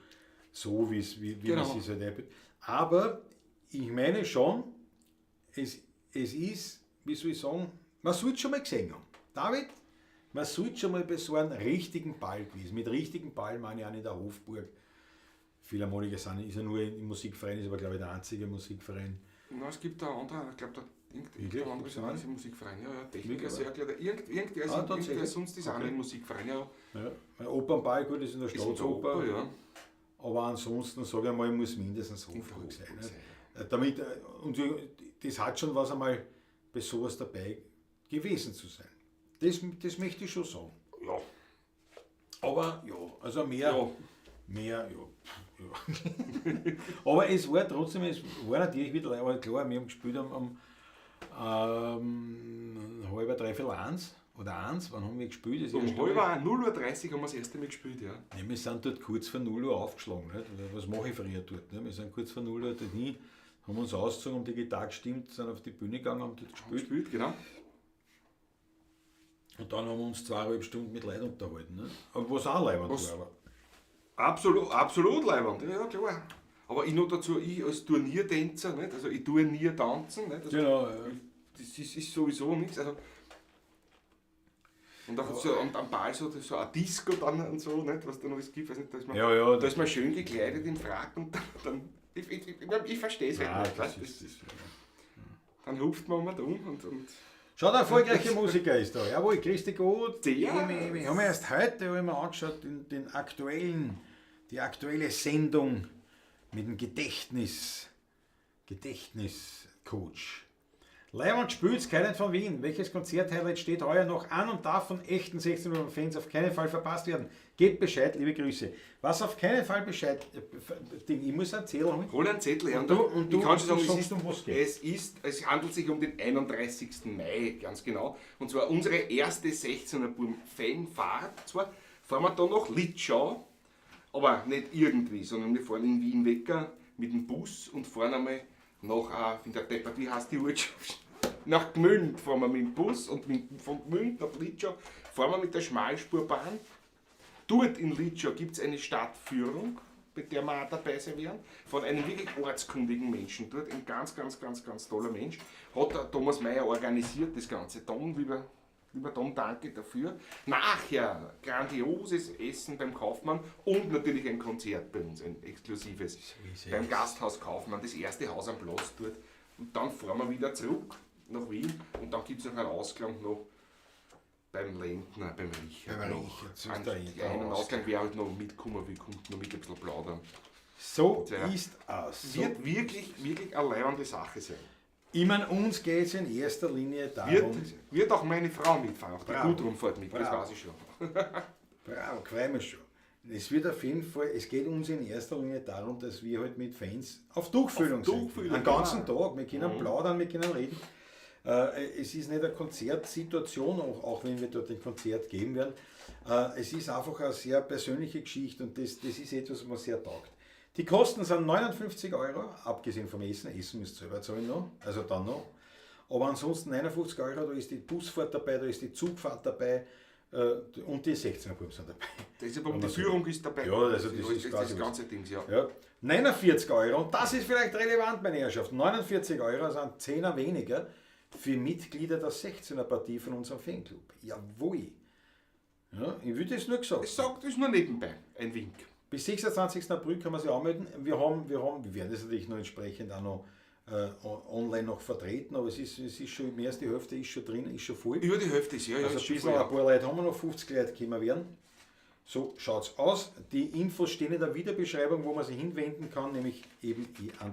wie man sich halt einbildet. Aber ich meine schon, es ist, wie soll ich sagen, man sollte schon mal gesehen haben. David, man sollte schon mal bei so einem richtigen Ball gewesen. Mit richtigen Ball meine ich auch in der Hofburg. Philharmoniker sind, ist ja nur im Musikverein, ist aber glaube ich der einzige Musikverein. Na, es gibt da andere, ich glaube, da Wirklich? irgendein anderer Gibt's ist auch einen? im Musikverein. Ja, ja, Techniker, Wirklich? sehr klar. Irgendwer, Ah, irgendwer tatsächlich? sonst ist auch Okay. im Musikverein. Ja, Ja. Weil Opernball, gut, ist in der ist in der Staatsoper. Oper, ja. Aber ansonsten, sage ich mal, muss mindestens In der Hofburg sein. Hofburg Nicht? sein, Damit, und das hat schon was einmal bei sowas dabei gewesen zu sein. Das möchte ich schon sagen. Ja. Aber ja, also mehr, Ja. mehr, ja. Ja. Aber es war trotzdem, es war natürlich wieder, aber klar, wir haben gespielt am halber, dreiviertel eins oder eins, wann haben wir gespielt? Das Um erste halb Mal. 0:30 Uhr haben wir das erste Mal gespielt, ja. Ja, wir sind dort kurz vor 0 Uhr aufgeschlagen. Nicht? Was mache ich früher dort? Ne? Wir sind kurz vor 0 Uhr dort hin, haben uns ausgezogen, haben die Gitarre gestimmt, sind auf die Bühne gegangen, haben dort gespielt. Gespielt, genau. Und dann haben wir uns 2,5 Stunden mit Leuten unterhalten. Ne? Aber was auch leibend Was- war. Aber. Absolut, absolut leibend, ja, klar. Aber ich noch dazu, ich als Turniertänzer, nicht? Also ich tue nie tanzen, nicht? Also Genau, ja. Das ist sowieso nichts. Also, und auch so, und am Ball so ein Disco dann und so, nicht? Was da noch alles gibt, weiß nicht, da ist man, Ja, ja, da ist man schön gekleidet im Frack und dann ich verstehe es halt Nein, nicht. das weißt, ist, das, das, dann hupft man mal um und Schauen Schau, der erfolgreiche Musiker ist da. Jawohl, Christi gut. Ja. Ich habe mir erst heute hab ich mir angeschaut, die aktuelle Sendung mit dem Gedächtniscoach. Leiband spielt keinen von Wien. Welches Konzerthighlight steht heuer noch an und darf von echten 16 Uhr Fans auf keinen Fall verpasst werden? Gebt Bescheid, liebe Grüße. Was auf keinen Fall Bescheid, Ding, ich muss einen Zettel holen. Hol einen Zettel her. Und du- ich kann schon und du sagen, sagst, um was geht. es handelt sich um den 31. Mai, ganz genau. Und zwar unsere erste 16er Burm Fanfahrt. Zwar fahren wir da nach Litschau, aber nicht irgendwie, sondern wir fahren in Wien Wecker mit dem Bus und fahren einmal nach, in der Deppert, wie heißt die Ortschaft? Nach Gmünd fahren wir mit dem Bus und von Gmünd nach Litschau fahren wir mit der Schmalspurbahn. Dort in Litschau gibt es eine Stadtführung, bei der wir auch dabei sein werden, von einem wirklich ortskundigen Menschen dort, ein ganz, ganz, ganz, ganz toller Mensch. Hat der Thomas Mayer organisiert das Ganze. Tom, lieber Tom, danke dafür. Nachher grandioses Essen beim Kaufmann und natürlich ein Konzert bei uns, ein exklusives. ist Beim es. Gasthaus Kaufmann, das erste Haus am Platz dort. Und dann fahren wir wieder zurück nach Wien und dann gibt es noch einen Ausklang noch beim Lendner, beim Richard. Beim noch. Richard, so ist Einen der Jeder kleinen Ausklang. Ausklang, wer halt noch mitkommen will, kommt noch mit ein bisschen plaudern. So Ja. ist es. So. Wird wirklich, wirklich eine leibende Sache sein. Ich meine, uns geht es in erster Linie darum. Wird auch meine Frau mitfahren, auch der Bravo. Gudrun fährt mit, das Bravo. weiß ich schon. Bravo, freuen wir schon. Es wird auf jeden Fall, es geht uns in erster Linie darum, dass wir halt mit Fans auf Tuchfühlung Auf sind. Tuchfühlung, Den ganzen ja. Tag. Wir können plaudern, wir können reden. Es ist nicht eine Konzertsituation, auch wenn wir dort ein Konzert geben werden. Es ist einfach eine sehr persönliche Geschichte und das ist etwas, was mir sehr taugt. Die Kosten sind 59 €, abgesehen vom Essen. Essen müsst ihr selber zahlen noch, also dann noch. Aber ansonsten 59 €, da ist die Busfahrt dabei, da ist die Zugfahrt dabei und die 16er Buben sind dabei. Das ist aber, Wenn die man so- Führung ist dabei. Ja, also das das ist das, quasi das ganze Ding, ja. Ja. 49 €, und das ist vielleicht relevant, meine Herrschaft, 49 € sind 10er weniger für Mitglieder der 16er Partie von unserem Fanclub. Jawohl. Ja, ich würde es nur gesagt. Ich sag das nur nebenbei, ein Wink. Bis 26. April kann man sich anmelden. Wir werden das natürlich noch entsprechend auch noch online noch vertreten, aber es ist schon, mehr als die Hälfte ist schon drin, ist schon voll. Über die Hälfte ist, ja, ja. Also ist ein schon bisschen, voll, ein paar Leute haben wir noch, 50 Leute können wir werden. So schaut's aus. Die Infos stehen in der Videobeschreibung, wo man sich hinwenden kann, nämlich eben an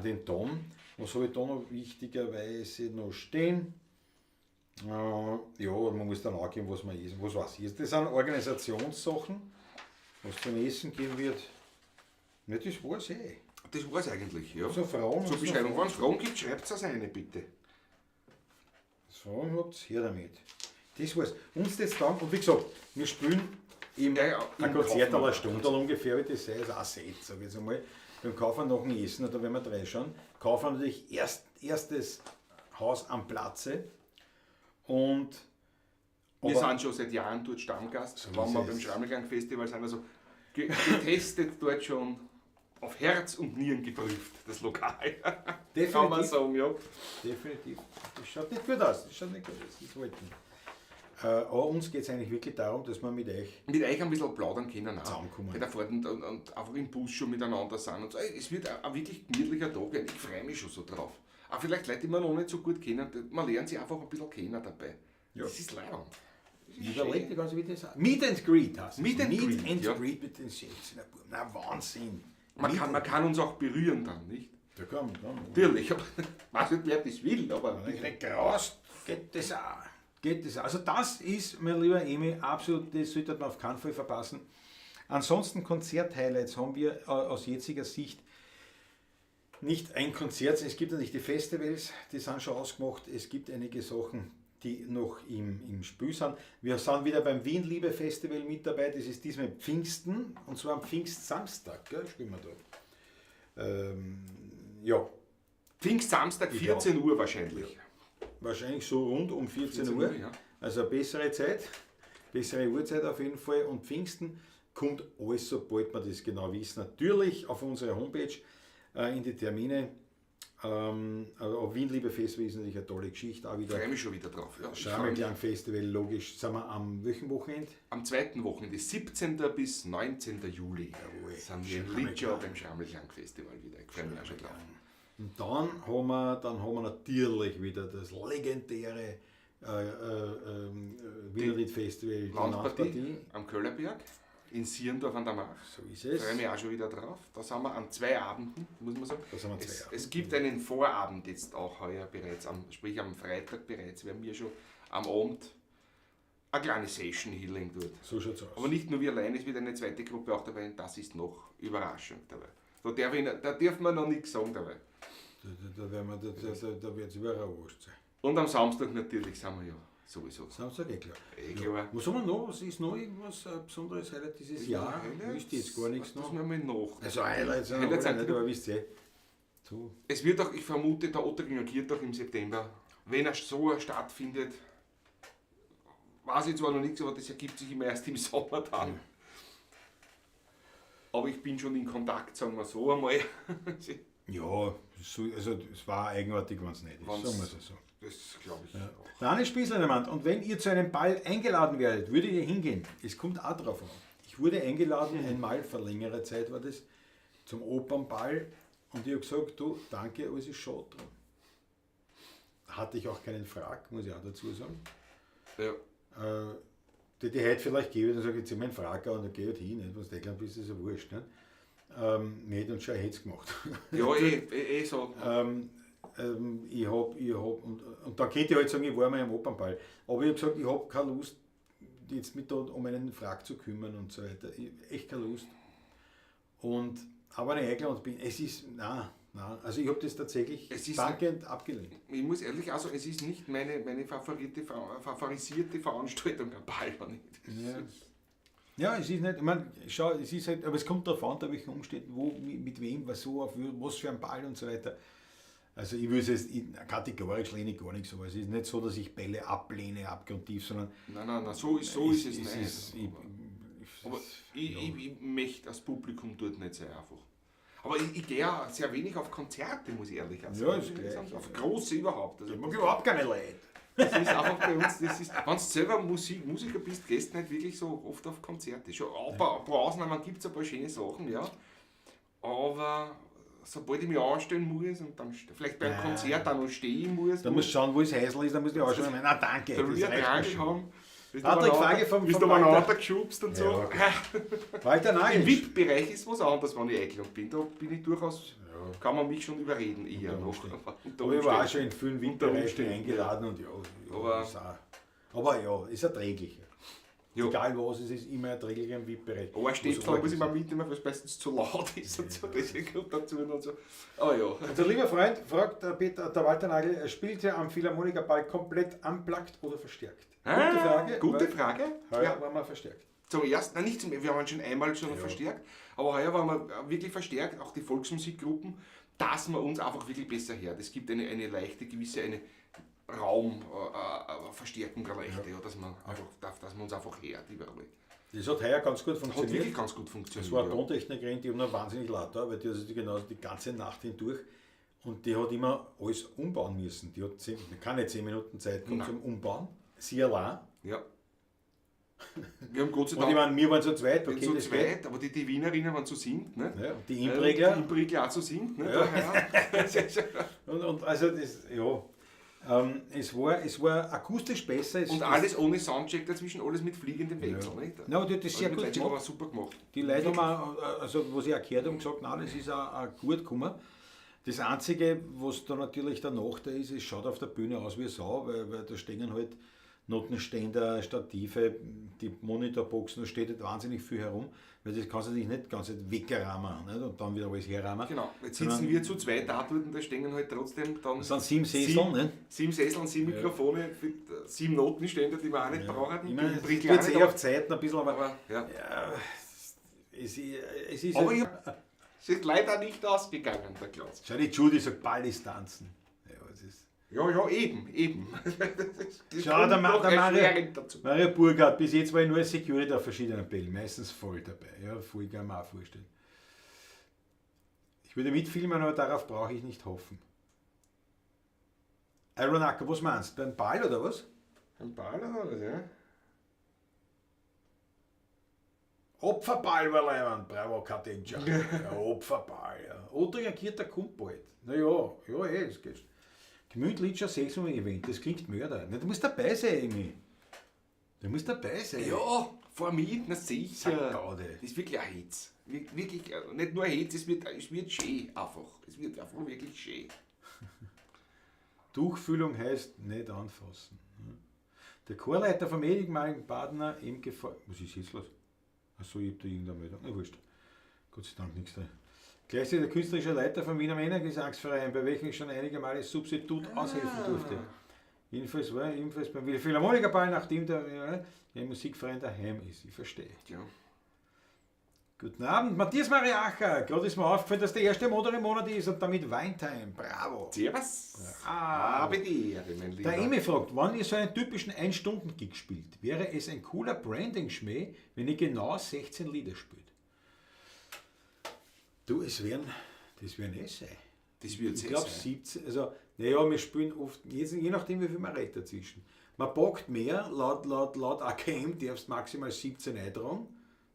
den Tom. Was habe ich da noch wichtigerweise noch stehen? Ja, man muss dann angeben, was man ist, was weiß ich. Das sind Organisationssachen, was zum Essen geben wird. Ja, das war's eh. Das war's eigentlich, ja. So Fragen, Zur Beschreibung. Wenn es Fragen gibt, schreibt es eine, bitte. Fragen habt ihr, her damit. Das war's. Uns das dann, und wie gesagt, wir spielen im Ja, ja, ein im Konzert Kaufmann. eine Stunde ungefähr, wie das sei, ist auch Set, sag ich jetzt einmal. Beim Kaufen nach dem Essen, da werden wir reinschauen. Kaufen natürlich erstes Haus am Platze. Und Wir aber- sind schon seit Jahren dort Stammgast, So wenn ist wir es. beim Schrammelklang-Festival sind, also getestet dort schon auf Herz und Nieren geprüft, das Lokal. Kann man Definitiv. sagen, ja. Definitiv. Das schaut nicht gut aus. Das schaut nicht gut aus. Das wollten. Aber uns geht es eigentlich wirklich darum, dass wir mit euch Mit euch ein bisschen plaudern können auch. Zusammenkommen. Bei der Fahrt und einfach im Bus schon miteinander sind. Und so. Es wird ein wirklich gemütlicher Tag werden. Ich freue mich schon so drauf. Auch vielleicht Leute, die man noch nicht so gut kennen, man lernt sich einfach ein bisschen kennen dabei. Ja. Das ist leibend. Das ist Überlegt schön. die ganze wie das Meet and Greet heißt es. Meet and Meet Greet, and ja. Greet mit den 16er Buben. Na, Wahnsinn. Man kann uns auch berühren dann, nicht? Ja, komm, komm. Natürlich, aber ich weiß nicht, wer das will, aber Wenn ich nicht graust, geht das auch. Geht das auch. Also das ist, mein lieber Emi, absolut, das sollte man auf keinen Fall verpassen. Ansonsten Konzert-Highlights haben wir aus jetziger Sicht nicht ein Konzert. Es gibt natürlich die Festivals, die sind schon ausgemacht. Es gibt einige Sachen, die noch im Spiel sind. Wir sind wieder beim Wien-Liebe-Festival mit dabei. Das ist diesmal Pfingsten, und zwar am Pfingstsamstag, gell? Spielen wir da. Ja. Pfingstsamstag, 14 Uhr wahrscheinlich. Wahrscheinlich so rund um 14 Uhr. Ja. Also eine bessere Zeit, bessere Uhrzeit auf jeden Fall. Und Pfingsten kommt alles, sobald wir das genau wissen, natürlich auf unsere Homepage in die Termine. Aber Wien-Liebe Festival ist natürlich eine tolle Geschichte. Auch wieder Ich freue mich schon wieder drauf. Ja, Schrammelklang Festival, logisch. Sind wir am welchen Wochenende? Am zweiten Wochenende, 17. bis 19. Juli, Jawohl. sind wir in Litschau beim Schrammelklang Festival wieder. Ich freue mich auch schon drauf. Und dann haben wir natürlich wieder das legendäre Wienerlied Festival, die Landpartie am Köllerberg in Sierndorf an der March. So ist es. Freue mich auch schon wieder drauf. Da sind wir an zwei Abenden, muss man sagen. Da sind wir zwei Es, Abenden. es gibt einen Vorabend jetzt auch heuer bereits, sprich am Freitag bereits, werden wir schon am Abend eine kleine Session Healing dort. So schaut's aus. Aber nicht nur wir allein, es wird eine zweite Gruppe auch dabei und das ist noch Überraschung dabei. Da darf man noch nichts sagen dabei. Da, da, da, werden wir, da, da, da, da wird es überall wurscht sein. Und am Samstag natürlich sind wir ja sowieso. Samstag, eh klar. Eh klar. Ja. Was haben wir noch? Was ist noch irgendwas besonderes Highlight dieses Jahr? Wüsste ich jetzt gar nichts Das noch. müssen wir mal nach. Also Highlights sind Highlights alle sind nicht, aber wisst ihr. So. Es wird auch, ich vermute, der Ottakringer Kirtag im September, wenn er so stattfindet, weiß ich zwar noch nichts, aber das ergibt sich immer erst im Sommer dann. Aber ich bin schon in Kontakt, sagen wir so einmal. Ja, so, also es war eigenartig, wenn es nicht ist. Wenn's- Sagen wir es so. Das glaube ich auch. Der Hannes Spießler meint, und wenn ihr zu einem Ball eingeladen werdet, würdet ihr hingehen? Es kommt auch drauf an. Ich wurde eingeladen, einmal vor längerer Zeit war das, zum Opernball und ich habe gesagt, du, danke, aber es ist schade drum. Hatte ich auch keinen Frag, muss ich auch dazu sagen. Ja. Die heute vielleicht gebe, dann sage ich, jetzt zieh meinen Frack an und dann gehe ich halt hin. Nicht? Wenn du eingeladen bist, ist ja wurscht. Nicht? Wir hätten uns schon ein Hetz gemacht. Ja, eh so. Ich hab, ich hab, und da könnte ich halt sagen, ich war mal im Opernball. Aber ich hab gesagt, ich hab keine Lust, jetzt mit da um einen Frack zu kümmern und so weiter. Ich, echt keine Lust. Und aber wenn ich eingeladen bin, es ist, nein, nein, also ich hab das tatsächlich Es ist- dankend abgelehnt. Ich muss ehrlich auch sagen, es ist nicht meine favorisierte Veranstaltung, ein Ball. Wenn ich das Ja. Ja, es ist nicht, ich meine, schau, es ist halt, aber es kommt darauf an, unter welchen Umständen, wo, mit wem, was so, auf was für ein Ball und so weiter. Also ich würde es jetzt kategorisch lehne ich gar nichts, aber es ist nicht so, dass ich Bälle ablehne, abgrundtief, sondern Nein, nein, nein, so ist es nicht. ist, ich, Aber ich möchte das Publikum dort nicht sein einfach. Aber ich gehe ja sehr wenig auf Konzerte, muss ich ehrlich sagen. Ja, ist gleich. Auf große überhaupt. Also, ich mag überhaupt keine Leute. das ist einfach bei uns, das ist, wenn du selber Musiker bist, gehst du nicht wirklich so oft auf Konzerte. Schon ein paar Ausnahmen gibt es, ein paar schöne Sachen, ja. Aber sobald ich mich anstellen muss und dann vielleicht beim Konzert auch noch stehen muss, Da musst du schauen, wo das Häusl ist, da musst du dich anschauen. Na danke, da will das ich einen reicht mir Triangel schon. haben. Bist Patrick, Frage bist vom du Walter. umeinander geschubst und so. Ja, okay. Walter Nagel. Im VIP-Bereich ist was anderes, wenn ich eingeladen bin. Da bin ich durchaus, kann man mich schon überreden, eher Unter noch. Umständen. Unter Aber ich war auch Umständen. schon in vielen Unter VIP-Bereichen Umständen. eingeladen und ja, ja, Aber- ist auch, aber ja, ist erträglich. Ja. Egal was, es ist immer erträglich im VIP-Bereich. Aber ein Stäbsel Muss muss ich mal mitnehmen, weil es meistens zu laut ist und so. Das kommt dazu und so. Aber ja. Unser lieber Freund fragt der Peter, der Walter Nagel, spielt er am Philharmoniker-Ball komplett unplugged oder verstärkt? Gute Frage. Gute weil Frage. Heuer Ja. waren wir verstärkt. Zum ersten, nein, nicht zum, wir waren schon einmal schon verstärkt, aber heuer waren wir wirklich verstärkt, auch die Volksmusikgruppen, dass man uns einfach wirklich besser hört. Es gibt eine leichte, gewisse, eine Raumverstärkung, eine leichte, ja. dass, man einfach, dass man uns einfach hört überall. Das hat heuer ganz gut Hat funktioniert. wirklich ganz gut funktioniert. Es war eine ja. Tontechnikerin, die haben noch wahnsinnig laut da, weil die hat sich genauso die ganze Nacht hindurch und die hat immer alles umbauen müssen. Die hat keine 10 Minuten Zeit gehabt Nein. zum Umbauen. Sie allein. Ja. Wir haben Gott sei Und ich Dank meine, wir waren zu zweit, okay, zu das geht. zweit, aber die Wienerinnen waren zu siebt, ne? Ja, und die Imprägler. Die Imprägler auch zu siebt, ne? Ja. Ja. Und also das, ja. Es war akustisch besser. Es, Und alles ohne Soundcheck dazwischen, alles mit fliegendem Wechsel, nicht? Ja, die hat das sehr mit gut Soundcheck, gemacht. aber super gemacht. Die Leute haben auch, also was ich auch gehört habe, gesagt, nein, das ist auch gut gekommen. Das Einzige, was da natürlich der Nachteil ist, es schaut auf der Bühne aus wie Sau, weil da stehen halt Notenständer, Stative, die Monitorboxen, da steht halt wahnsinnig viel herum, weil das kannst du natürlich nicht ganz wegrammen, nicht? Und dann wieder alles herrammen. Genau, jetzt sitzen Sondern- wir zu zweit da dort und da stehen halt trotzdem dann. Das sind 7 Sesseln, ne? 7 Sesseln, 7 Mikrofone, 7 Notenständer, die wir auch nicht brauchen. Ich meine, Die es Brickel wird auch eh nicht, auf Zeiten ein bisschen, aber aber, ja. ja, es, es ist Aber halt, es ist leider nicht ausgegangen, der Klaus. Schau, die Judy sagt, Ball ist tanzen. Ja, es ist Ja, ja, eben, eben. Das Schau, kommt noch der Mario, erschwerend dazu. Mario Burkhardt, bis jetzt war ich nur als Security auf verschiedenen Bällen, meistens voll dabei. Ja, voll kann man auch vorstellen. Ich würde mitfilmen, aber darauf brauche ich nicht hoffen. Iron Acker, was meinst du? Beim Ball oder was? Ein Ball oder was, ja? Opferball war leiwand, bravo Kadenja. Ja, Opferball, ja. Ottinger Kirta kommt bald. Naja, ja, eh, es geht. Gemütlicher Saison-Event, das klingt Mörder. Na, du musst dabei sein, Emi. Du musst dabei sein. Ja, vor mir, na sicher. Sackgaude. Das ist wirklich ein Hetz. Wirklich, nicht nur ein Hetz, es wird schön einfach. Es wird einfach wirklich schön. Tuchfühlung heißt nicht anfassen. Der Chorleiter vom ehemaligen Badener MGV. Was ist jetzt los? Achso, ich hab da irgendeine Meldung. Na, wurscht. Gott sei Dank nichts da. Gleichzeitig der künstlerische Leiter vom Wiener Männergesangsverein, bei welchem ich schon einige Male Substitut aushelfen durfte. Jedenfalls war er ebenfalls beim Philharmonikerball, nachdem der Musikverein daheim ist. Ich verstehe. Ja. Guten Abend, Matthias Mariacher. Gerade ist mir aufgefallen, dass der erste Monat im Monat ist und damit Weintime. Bravo. Servus. Ah. Habe die Ehre, mein Lieber. Der Emi fragt, wann ihr so einen typischen 1-Stunden-Gig spielt, wäre es ein cooler Branding-Schmäh, wenn ihr genau 16 Lieder spielt? Du, das werden eh sein. Das wird Ich glaube sein. 17, also, naja, wir spielen oft, je nachdem wie viel man redet dazwischen. Man packt mehr, laut AKM darfst maximal 17 eintragen.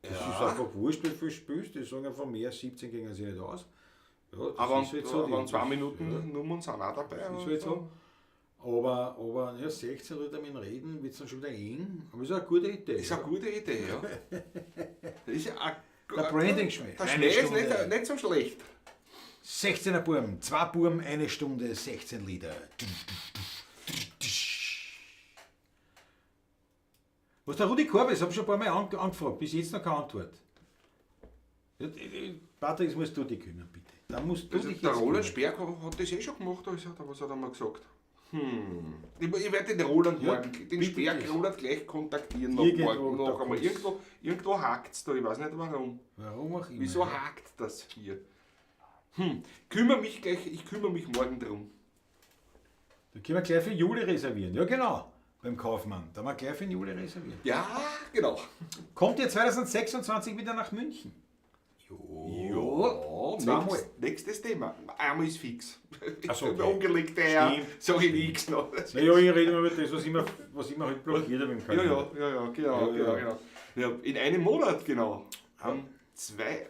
Das ist einfach wurscht, wie viel du spielst. Die sagen einfach mehr, 17 gehen sie nicht aus. Ja, das Aber, ist halt so. aber 2 Minuten Nummern sind auch dabei. Das ist halt so. Aber ja, 16 Leute mit Reden wird es dann schon wieder eng. Aber ist eine gute Idee. Ist eine gute Idee, ja. Das ist ja Der Branding-Schmäh. Der Eine Schmäh ist Stunde. nicht so schlecht. 16er Burm, 2 Burm, 1 Stunde, 16 Lieder. Was der Rudi Korbes, habe ich schon ein paar Mal angefragt, bis jetzt noch keine Antwort. Patrick, das musst du dich kümmern, bitte. Da musst du Also dich der jetzt Roland kümmern. Sperg hat das eh schon gemacht, also, was hat er mal gesagt? Ich werde den Roland Ja, morgen, den bitte Sperg das. Roland gleich kontaktieren noch Irgendwo, morgen da noch einmal. kommt's. Irgendwo hakt's da, ich weiß nicht warum. Warum auch immer. Wieso hakt das hier? Kümmere mich gleich, ich kümmere mich morgen drum. Da können wir gleich für Juli reservieren. Ja, genau. Beim Kaufmann. Da haben wir gleich für den Juli reservieren. Ja, genau. Kommt ihr 2026 wieder nach München? Ja, zweimal. Nächstes Thema. Einmal ist fix. Ach so, okay. Ungelegte Eier, Stimmt. sag ich nichts noch. Naja, ich rede immer über das, was immer halt blockiert habe im Ja, Kalender. ja, genau, Ja, ja. genau. Ja, in einem Monat, genau. Am 2.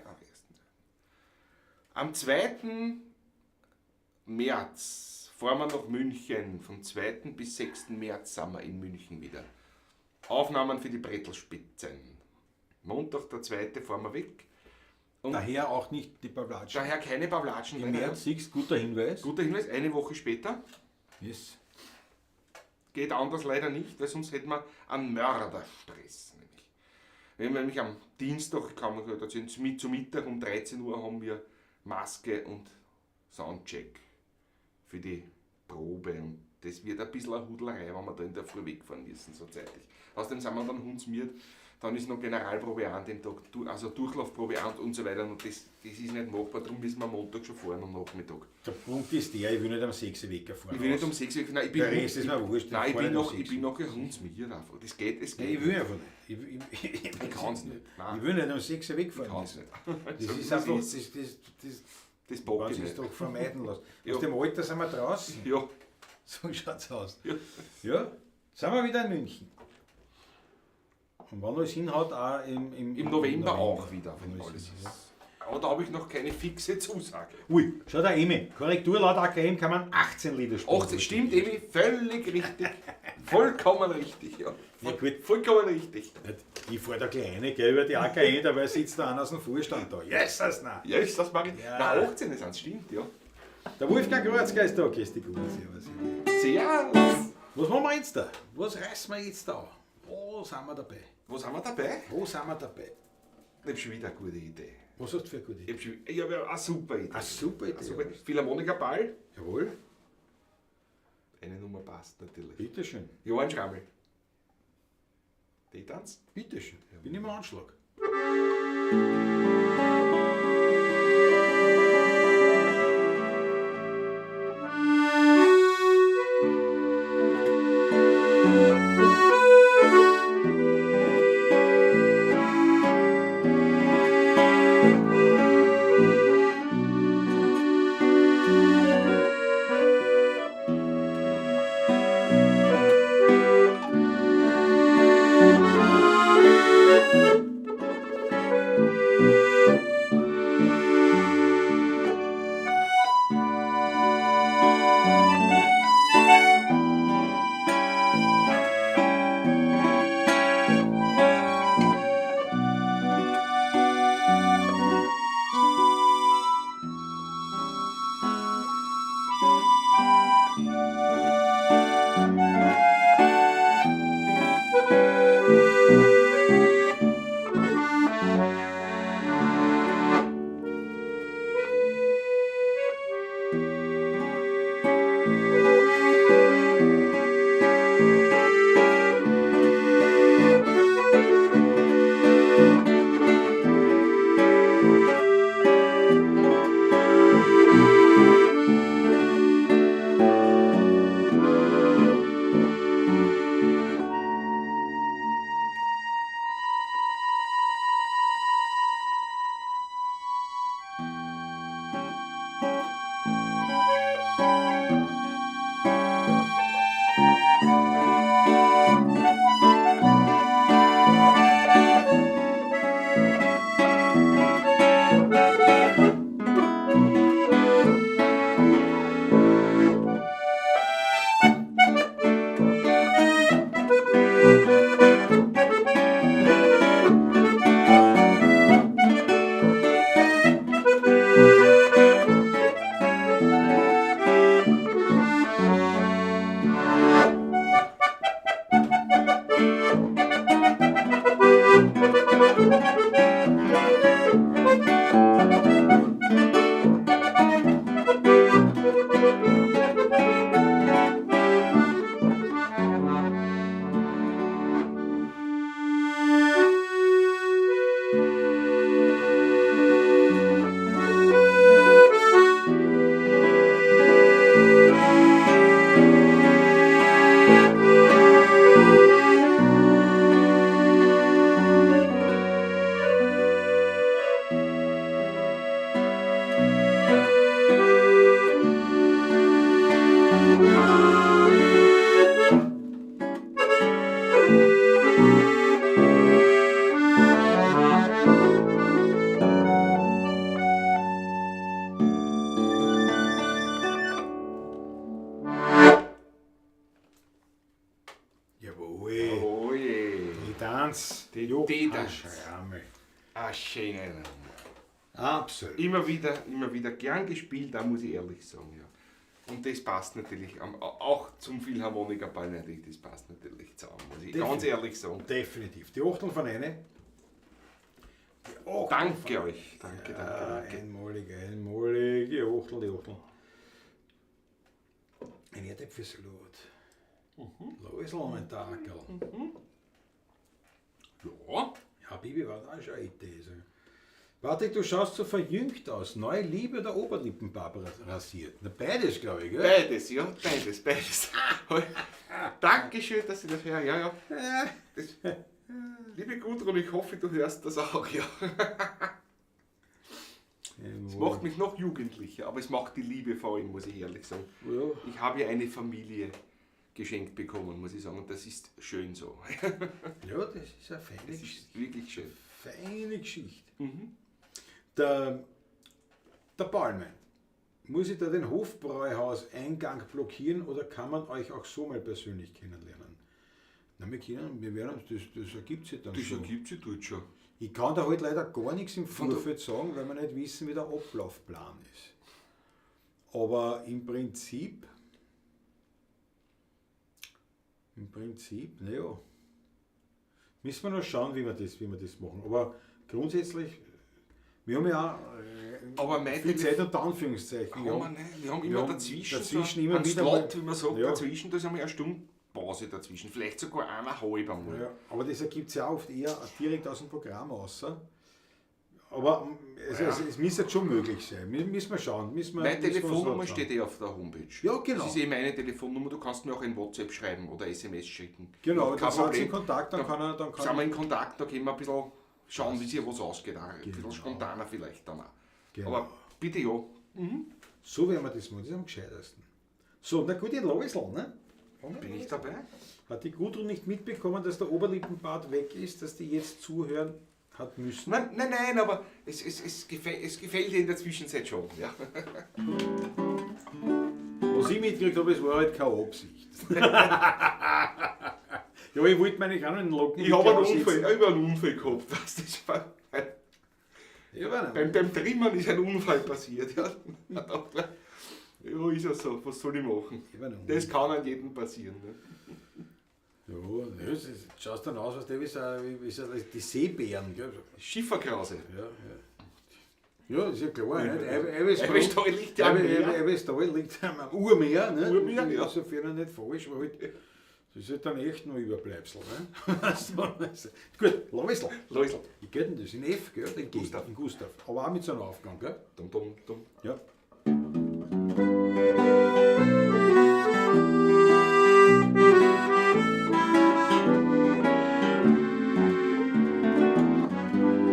Am 2. März fahren wir nach München. Vom 2. bis 6. März sind wir in München wieder. Aufnahmen für die Brettl-Spitzen. Montag, der 2. fahren wir weg. Und Daher auch nicht die Pavlatschen. daher keine Pavlatschen. Im leider. März, siehst, guter Hinweis. Guter Hinweis, eine Woche später. Yes. Geht anders leider nicht, weil sonst hätten wir einen Mörderstress. Nämlich. Wenn wir nämlich am Dienstag, kann man gehört, also zu Mittag um 13 Uhr haben wir Maske und Soundcheck für die Probe. Und das wird ein bisschen eine Hudelei, wenn wir da in der Früh wegfahren müssen, so zeitlich. Außerdem sind wir dann hundsmiert, dann ist noch Generalprobe an dem Tag, also Durchlaufprobe an und so weiter. Und das ist nicht machbar, darum müssen wir am Montag schon fahren am Nachmittag. Der Punkt ist der, ich will nicht am 6 Uhr wegfahren. Ich will nicht um 6 Uhr, nein, ich bin, Der Rest ist mir wurscht, ich Nein, ich fahr bin nicht um noch, ich 6 bin noch hundsmiert einfach. Das geht, es Nein, geht. ich will einfach nicht. Ich kann's nicht. Nein. Ich will nicht um 6 Uhr wegfahren. Ich kann's nicht. Das So ist wie es einfach, ist. das Das bock kann ich sich nicht. doch vermeiden lassen. Ja. Aus dem Alter sind wir draußen. Ja, So schaut's aus. Ja. Ja, sind wir wieder in München. Und wann alles hinhaut, auch im im November auch wieder, wenn Wenn alles alles ist. Aber da habe ich noch keine fixe Zusage. Ui, schau da, Emi. Korrektur laut AKM kann man 18 Liter spielen. 18, stimmt, Emi, völlig richtig. Vollkommen richtig, ja. Ja, gut. Vollkommen richtig. Ich fahr da gleich rein, gell, über die AKM, dabei sitzt da einer aus dem Vorstand da. Yes, das na. Ja, ist das mache ich. Ja. Nein, 18 ist eins, stimmt, ja. Der Wolfgang Grotzka ist da. Grüß dich, gut. Servus. Servus. Was machen wir jetzt da? Was reißen wir jetzt da? Wo sind wir dabei? Wo sind wir dabei? Wo sind wir dabei? Ich habe schon wieder eine gute Idee. Was hast du für eine gute Idee? Ich habe eine super Idee. Eine super Idee. Eine super Philharmoniker Ball. Jawohl, Eine Nummer passt natürlich. bitteschön. Johann Schrammel. Die tanzt. Bitteschön. Bin im Anschlag. Thank Die Ein Tanz. Schrammel. Eine schöne Nummer. Absolut. Immer wieder gern gespielt, da muss ich ehrlich sagen, ja. Und das passt natürlich auch zum Philharmonikerball natürlich, das passt natürlich zusammen, muss ich ganz ehrlich sagen. Definitiv. Die Achtel von eine. Die Achtel Danke euch. Danke, danke, Ja, danke. einmalig, einmalig. Die Achtel, die Achtel. Ein Erdäpfelsalat. Mhm. Mit der Ackerl. Ja, Ja, Bibi war da schon eine Idee. So. Patrick, du schaust so verjüngt aus. Neue Liebe der Oberlippenbart rasiert. Na, beides, glaube ich, gell? beides, ja, beides, beides. Dankeschön, dass ich das höre. Ja, ja. Das, liebe Gudrun, ich hoffe, du hörst das auch, ja. Es macht mich noch jugendlicher, aber es macht die Liebe vor allem, muss ich ehrlich sagen. Ja. Ich habe ja eine Familie geschenkt bekommen, muss ich sagen, und das ist schön so. Ja, das ist eine feine Das Geschichte. ist wirklich schön. Feine Geschichte. Der Paul meint, muss ich da den Hofbräuhaus-Eingang blockieren oder kann man euch auch so mal persönlich kennenlernen? Na, wir können, wir werden uns, das ergibt sich dann Das schon. ergibt sich dort schon. Ich kann da halt leider gar nichts im Von der- Vorfeld sagen, weil wir nicht wissen, wie der Ablaufplan ist. Aber im Prinzip, naja, müssen wir noch schauen, wie wir das machen. Aber grundsätzlich, wir haben ja auch Aber mein viel Zeit unter Anführungszeichen. Haben wir, nicht. Wir haben immer Wir haben dazwischen, dazwischen so immer einen wieder Slot, mal- wie man sagt, Ja. dazwischen, da ist einmal eine Stunde Pause dazwischen, vielleicht sogar eineinhalb einmal. Ja, aber das ergibt sich ja oft eher direkt aus dem Programm raus. Aber es müsste jetzt schon möglich sein. Müssen wir schauen. Müssen wir, Meine müssen wir uns Telefonnummer noch schauen. steht eh auf der Homepage. Ja, genau. Das ist eh meine Telefonnummer, du kannst mir auch ein WhatsApp schreiben oder SMS schicken. Genau, Kein dann sind sie in Problem. Kontakt, dann kann er. Dann kann Sind wir in Kontakt, da können wir ein bisschen schauen, wie sich was ausgeht. Auch. Ein bisschen Genau. spontaner vielleicht dann auch. Genau. Aber bitte ja. So werden wir das machen, das ist am gescheitesten. So, na gut, in Loisl, ne? Bin ich dabei? Hat die Gudrun nicht mitbekommen, dass der Oberlippenbart weg ist, dass die jetzt zuhören hat müssen? Nein, nein, nein, aber es gefällt dir in der Zwischenzeit schon. Ja. Was ich mitgekriegt habe, es war halt keine Absicht. Ja, ich wollte mir eigentlich auch noch einen Locken Ich habe einen Unfall, gehabt. Weißt du, das war, Ja, beim Trimmen ist ein Unfall passiert. Ja. Ja, ist ja so, was soll ich machen? Das kann an jedem passieren. Ne? Ja, das ist, schaust dann aus, was der wie so die Seebären. Gell? Schifferkrause. Ja, ja. Ja, ist ja klar. Nicht? Eiweißtal liegt ja am Meer. Eiweißtal liegt am Urmeer. Ne? Urmeer, ja. Sofern nicht falsch, weil halt, das ist halt dann echt nur Überbleibsel. Ne? Gut, Loisl. Loisl. Wie geht denn das? In F, gell? In G, Gustav. In Gustav. Aber auch mit so einem Aufgang, gell? Dum, dum, dum. Ja.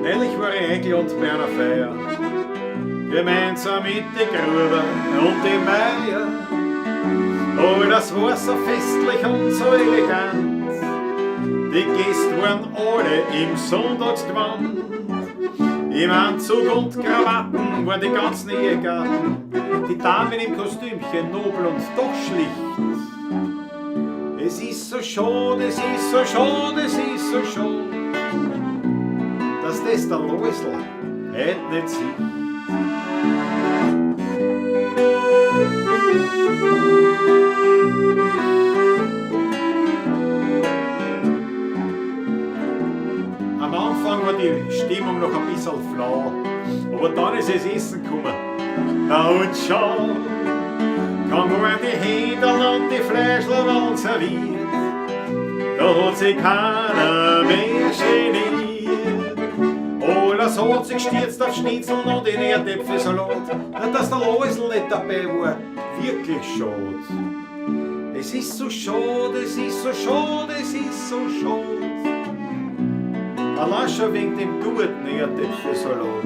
Neulich war ich eingeladen bei einer Feier, gemeinsam mit den Gruber und dem Meier. Oh, das war so festlich und so elegant, die Gäste waren alle im Sonntagsgewand. Im Anzug und Krawatten waren die ganzen Ehegatten, die Damen im Kostümchen nobel und doch schlicht. Es ist so schade, es ist so schade, es ist so schade, dass das der Loisl heut nicht sieht. Am Anfang war die Stimmung noch ein bisschen flau, aber dann ist es Essen gekommen. Na und schau, kaum waren die Händel und die Fleischl waren serviert, da hat sich keiner mehr geniert. Alles hat sich gestürzt auf Schnitzeln und den Erdäpfelsalat. Na, dass der Loisl nicht dabei war, wirklich schade. Es ist so schade, es ist so schade, es ist so schade. Allein schon wegen dem guten Erdäpfelsalat.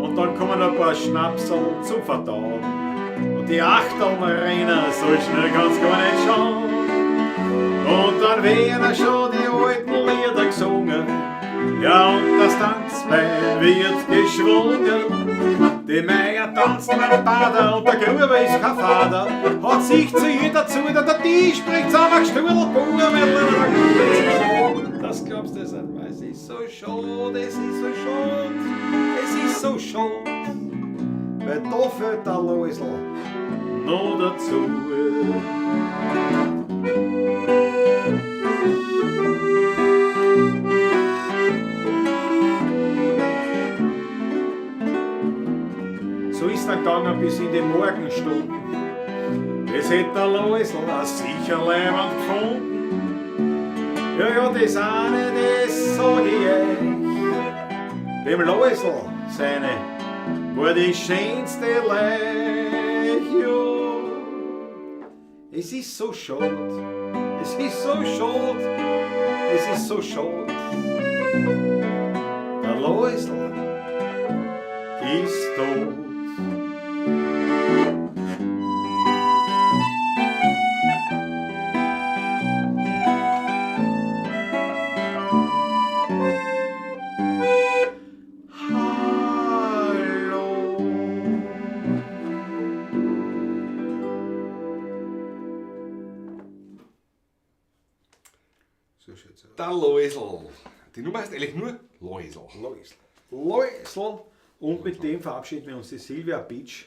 Und dann kommen ein paar Schnapsel zum Verdauen. Und die Achteln rennen, so schnell kann's gar nicht schauen. Und dann werden schon die alten Lieder gesungen. Ja, und das Tanzbein wird geschwungen. Die Meier tanzt beim Bader und der Gruber ist kein Vater. Hat sich zu jeder zu, der Tisch spricht zusammen, das glaubst du nicht, es ist so schade, es ist so schade, es ist so schade. Weil da fehlt der Loisl noch dazu. So ist dann gegangen bis in die Morgenstunden. Es hätt der Loisl sicher leibend gefunden. Ja, ja, das eine, das sag ich euch. Dem Loisl seine war die schönste Leich, ja. Es ist so schade, es ist so schade, es ist so schade. Der Loisl ist tot. Der Loisl. Die Nummer heißt eigentlich nur Loisl. Loisl. Loisl. Und mit dem verabschieden wir uns, die Silvia Beach.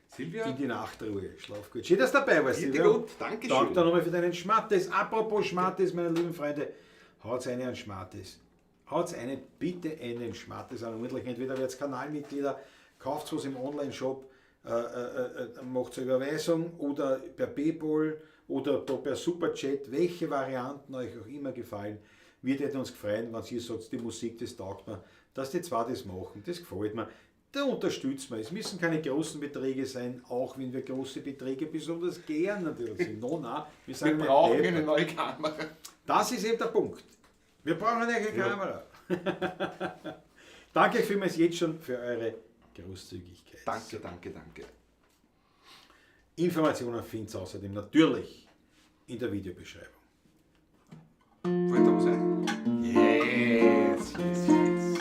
Silvia? In die Nachtruhe. Schlaf gut. Schön, dass du dabei warst, Bitte Silvia. gut, danke schön. Danke nochmal für deinen Schmattes. Apropos Schmattes, meine lieben Freunde, haut's eine an Schmattes. Haut's eine, bitte einen Schmattes an. Ordentlich. Entweder werdet Kanalmitglieder, kauft was im Online-Shop, macht eine Überweisung oder per PayPal oder da per Superchat, welche Varianten euch auch immer gefallen. Wir hätten uns gefreut, wenn ihr sagt, die Musik, das taugt mir, dass die zwei das machen, das gefällt mir. Da unterstützen wir. Es müssen keine großen Beträge sein, auch wenn wir große Beträge besonders gern natürlich sind. No, nein, wir sind Wir brauchen eine neue Kamera. Das ist eben der Punkt. Wir brauchen eine neue Kamera. Danke vielmals jetzt schon für eure Großzügigkeit. Danke, danke, danke. Informationen findet ihr außerdem natürlich in der Videobeschreibung. Fällt da was ein? Yes, yes, yes.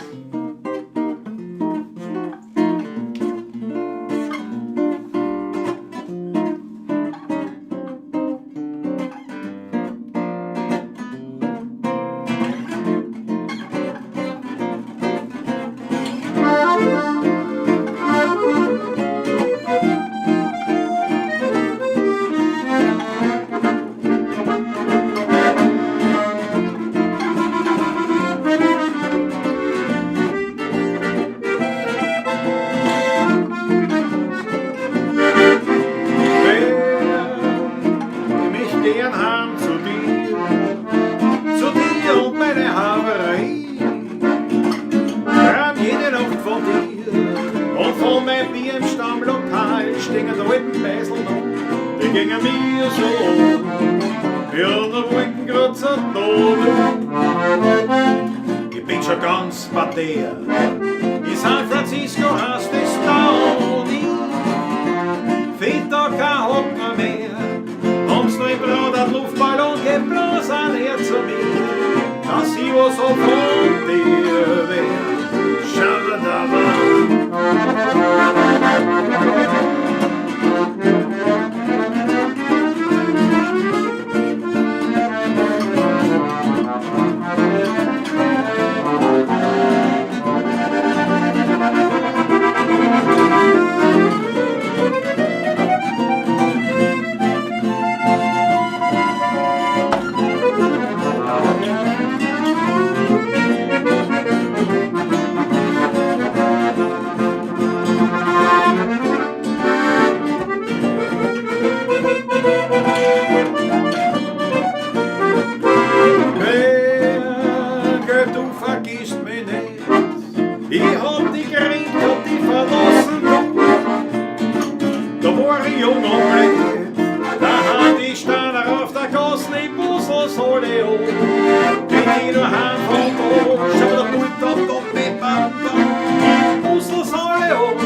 Ich bin schon ganz Bater. In San Francisco heißt es da und ich find da kein Hocker mehr. Haben's noch im Brot einen Luftballon geblasen her zu mir, dass ich was so von dir wär. Schabadaba. Ich hab dich geringt, hab dich verlassen, du. Da war ich jung und blöd, da hat die Steiner auf der Gasse, die Busels alle an. Bin ich noch heim von da, schau der Pult auf da, bam, bam. Die Busels alle an,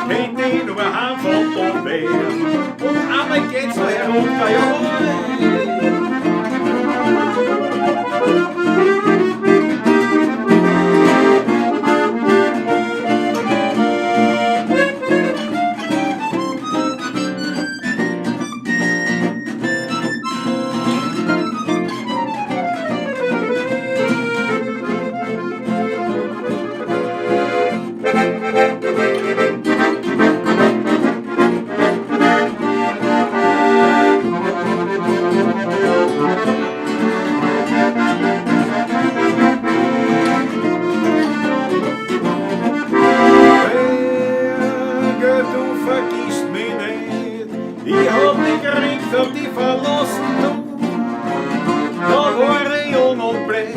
kennt ich nur heim von da wer. Und einmal geht's noch herunter, jawohl. vergisst mich nicht. Ich hab dich gekriegt und dich verlassen, du. Da war ich jung und blöd.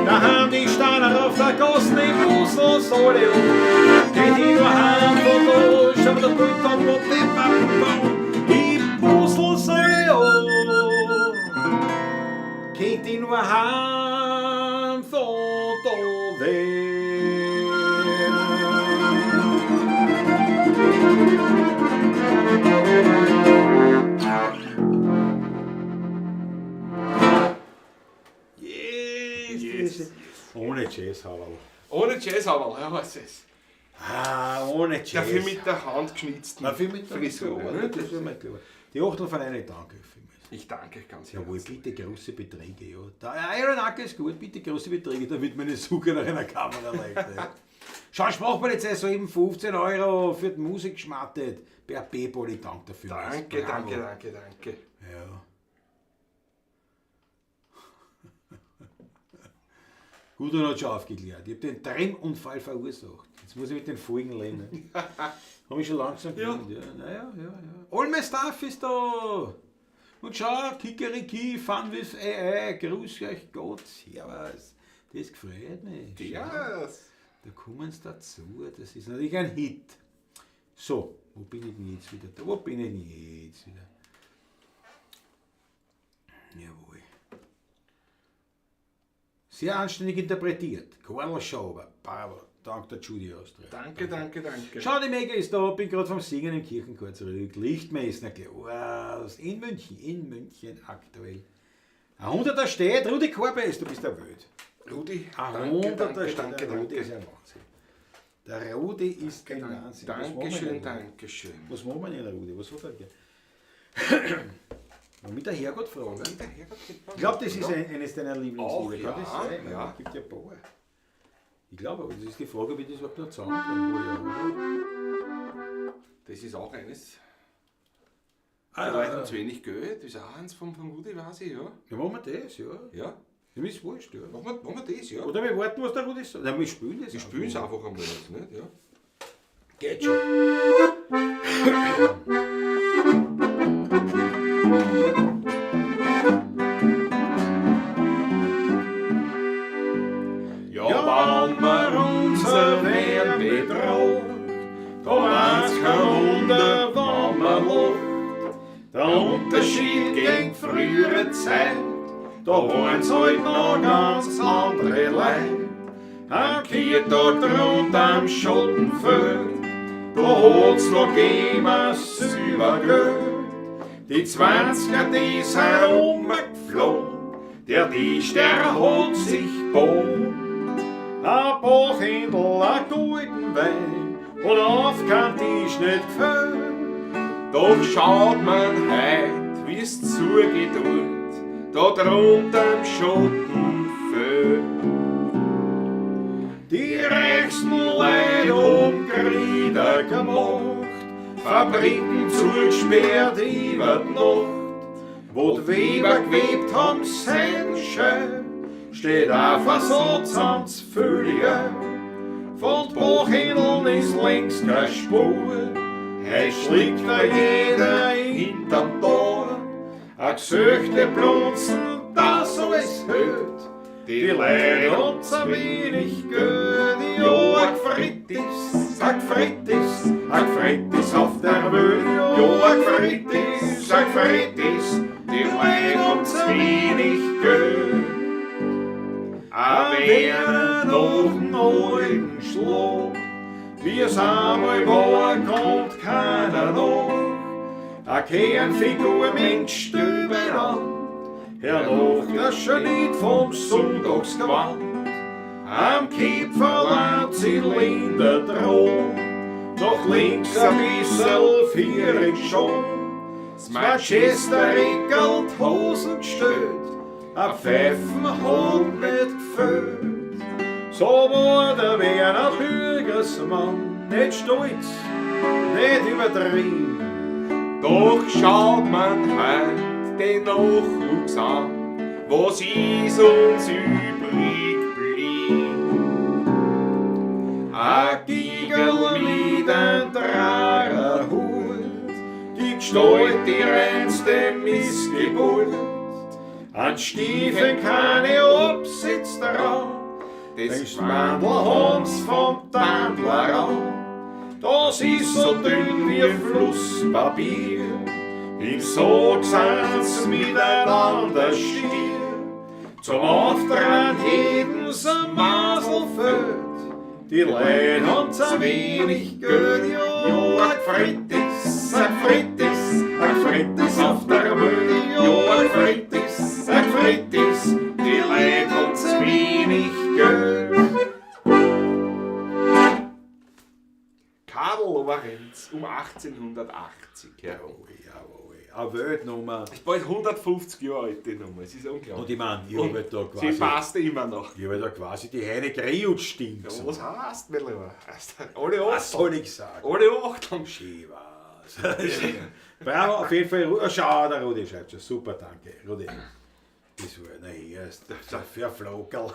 Da haben die Steine auf der Gasse, die Busels alle an. Geht ich nur heim von da, schau mir der Bild an, wo die Pappen. Die Busels alle an. Geht ich nur heim von da weg. Yes, Yes. Ohne Jazz, Haberl. Ohne Jazz aber, ja, was ist. Ah, ohne Jazz. Dafür mit der Hand geschnitzten Dafür mit der Frisur. Hand, ne? das ist mir klar. Die Achtel von einer danke vielmals. Ich danke ganz Jawohl, herzlich. bitte große Beträge, ja. Der Iron Acker ist gut, bitte große Beträge, damit meine Suche nach einer Kamera leichter. Ja. Schau, Sprachpolizei soeben 15 Euro für die Musik geschmattet. Per PayPal, ich danke dafür. Danke, Bravo. danke, danke, danke. Ja. Gudrun hat schon aufgeklärt. Ich habe den Tram-Unfall verursacht. Jetzt muss ich mit den Folgen leben. Habe ich schon langsam gewöhnt. Ja. Naja, ja, ja. All my stuff ist da. Und schau, Kikeriki, Fun with AI, grüß euch Gott, servus. Das gefreut mich. Schau, Yes. da kommen sie dazu. Das ist natürlich ein Hit. So, wo bin ich denn jetzt wieder? Da, wo bin ich denn jetzt wieder? Jawohl. Sehr anständig interpretiert. Karl Schauber, bravo. Dank der Judy Austria. Danke, danke, danke. Schau, die Mega ist da, bin gerade vom Singen im Kirchenchor zurück. Lichtmessner, klar. In München aktuell. Ein Hunderter steht, Rudi Korbes, du bist der Welt. Rudi, Ein danke, Hunderter danke, steht, danke, der Rudi danke. ist ein Wahnsinn. Der Rudi ist ein Wahnsinn. Was machen wir Dankeschön, denn? dankeschön. Was machen wir denn, Rudi? Was hat er denn? Mal mit der Herrgott fragen. Ich glaube, das ist eines deiner Lieblingslieder. Auch, Kann das ja, sein? ja. Es gibt ja ein paar. Ich glaube, aber das ist die Frage, wie das überhaupt noch zusammenbringt. Ja, Das ist auch eines. Ah, Die Leute ja. haben zu wenig Geld. Das ist auch eins vom Rudi, weiß ich, ja. Ja, machen wir das, ja. Ja, Mir ist wurscht, ja. machen wir das, ja. Oder wir warten, was der Rudi sagt. Nein, wir spielen das. Wir spielen es einfach einmal jetzt, nicht? Ja. Geht schon. Ja, wenn wir unser Wehr betracht, da war's kein Wunder, wenn man lacht. Der Unterschied gegen frühere Zeit, da waren's halt noch ganz andere Leute. Am Kirchtag rund am Schottenfeld, da hat's noch gegeben Silbergeld. Die 20er, die sind umgeflogen, der Tisch, der hat sich gebogen. Ein Bochendl, ein guten Wein, und auf kein Tisch nicht gefällt. Doch schaut man heut, wie's zugeht dort, da drunter im Schottenfeld. Die reichsten Leute haben Krieder gemacht, Fabriken zugesperrt über die Nacht. Wo die Weber gewebt haben, sein schön, steht auch Versatz ans Völlige. Von Bochendeln ist längst keine Spur, heut schlägt da jeder hinterm Tor. A Gesöchte blunzen, das alles hört. Die Leute haben zu wenig Geld. Ja, a gfrit is, a gfrit is, a gfrit is auf der Welt. Ja, a gfrit is, a gfrit is, die Leute haben zu wenig Geld. A wer noch den alten Schlag, wie es einmal war, kommt keiner noch. A kein Figur Mensch übereinander, hernach das schon nicht vom Sonntagsgewand. Am Kipferl Zylinder droh, doch links ein bissel vierig schon. Das Manchester regelt Hosen gestellt, a Pfeifen hat nicht gefällt. So war der Werner Bürgersmann nicht stolz, nicht übertrieben. Doch schaut man heut den Nachwuchs an, was ist uns übrig blieb? A Giegel mit ein Drarerhut, Stall die reinste Missgeburt. An Stiefeln keine Absitz dran. Das Das Mandel haben's vom Tandler an. Das ist so dünn wie Flusspapier. Im Sog sind's miteinander schier. Zum Auftragen jeden's ein Masel fehlt. Die Leute haben zu wenig Geld. Ja, ein Gfrittes, ein Gfrittes, ein Gfrittes auf der Welt. Ja, ein Gfrittes, ein Gfrittes, die Leute haben zu wenig Geld. Karl Lorenz um 1880 herum. Jawohl, eine Weltnummer. Ist bald 150 Jahre alt, die Nummer. Es ist unglaublich. Und ich meine, ich habe da Sie quasi, passt immer noch. ich hab da quasi die Heine Kriutsch-Ding Ja, was heißt, mein Lieber? Alle Was Achtung. soll ich sagen? Alle Achtung. Schön war's. Bravo, auf jeden Fall. Oh, schau, der Rudi schreibt schon. Super, danke. Rudi. Das war na erst. Für ein Flokerl.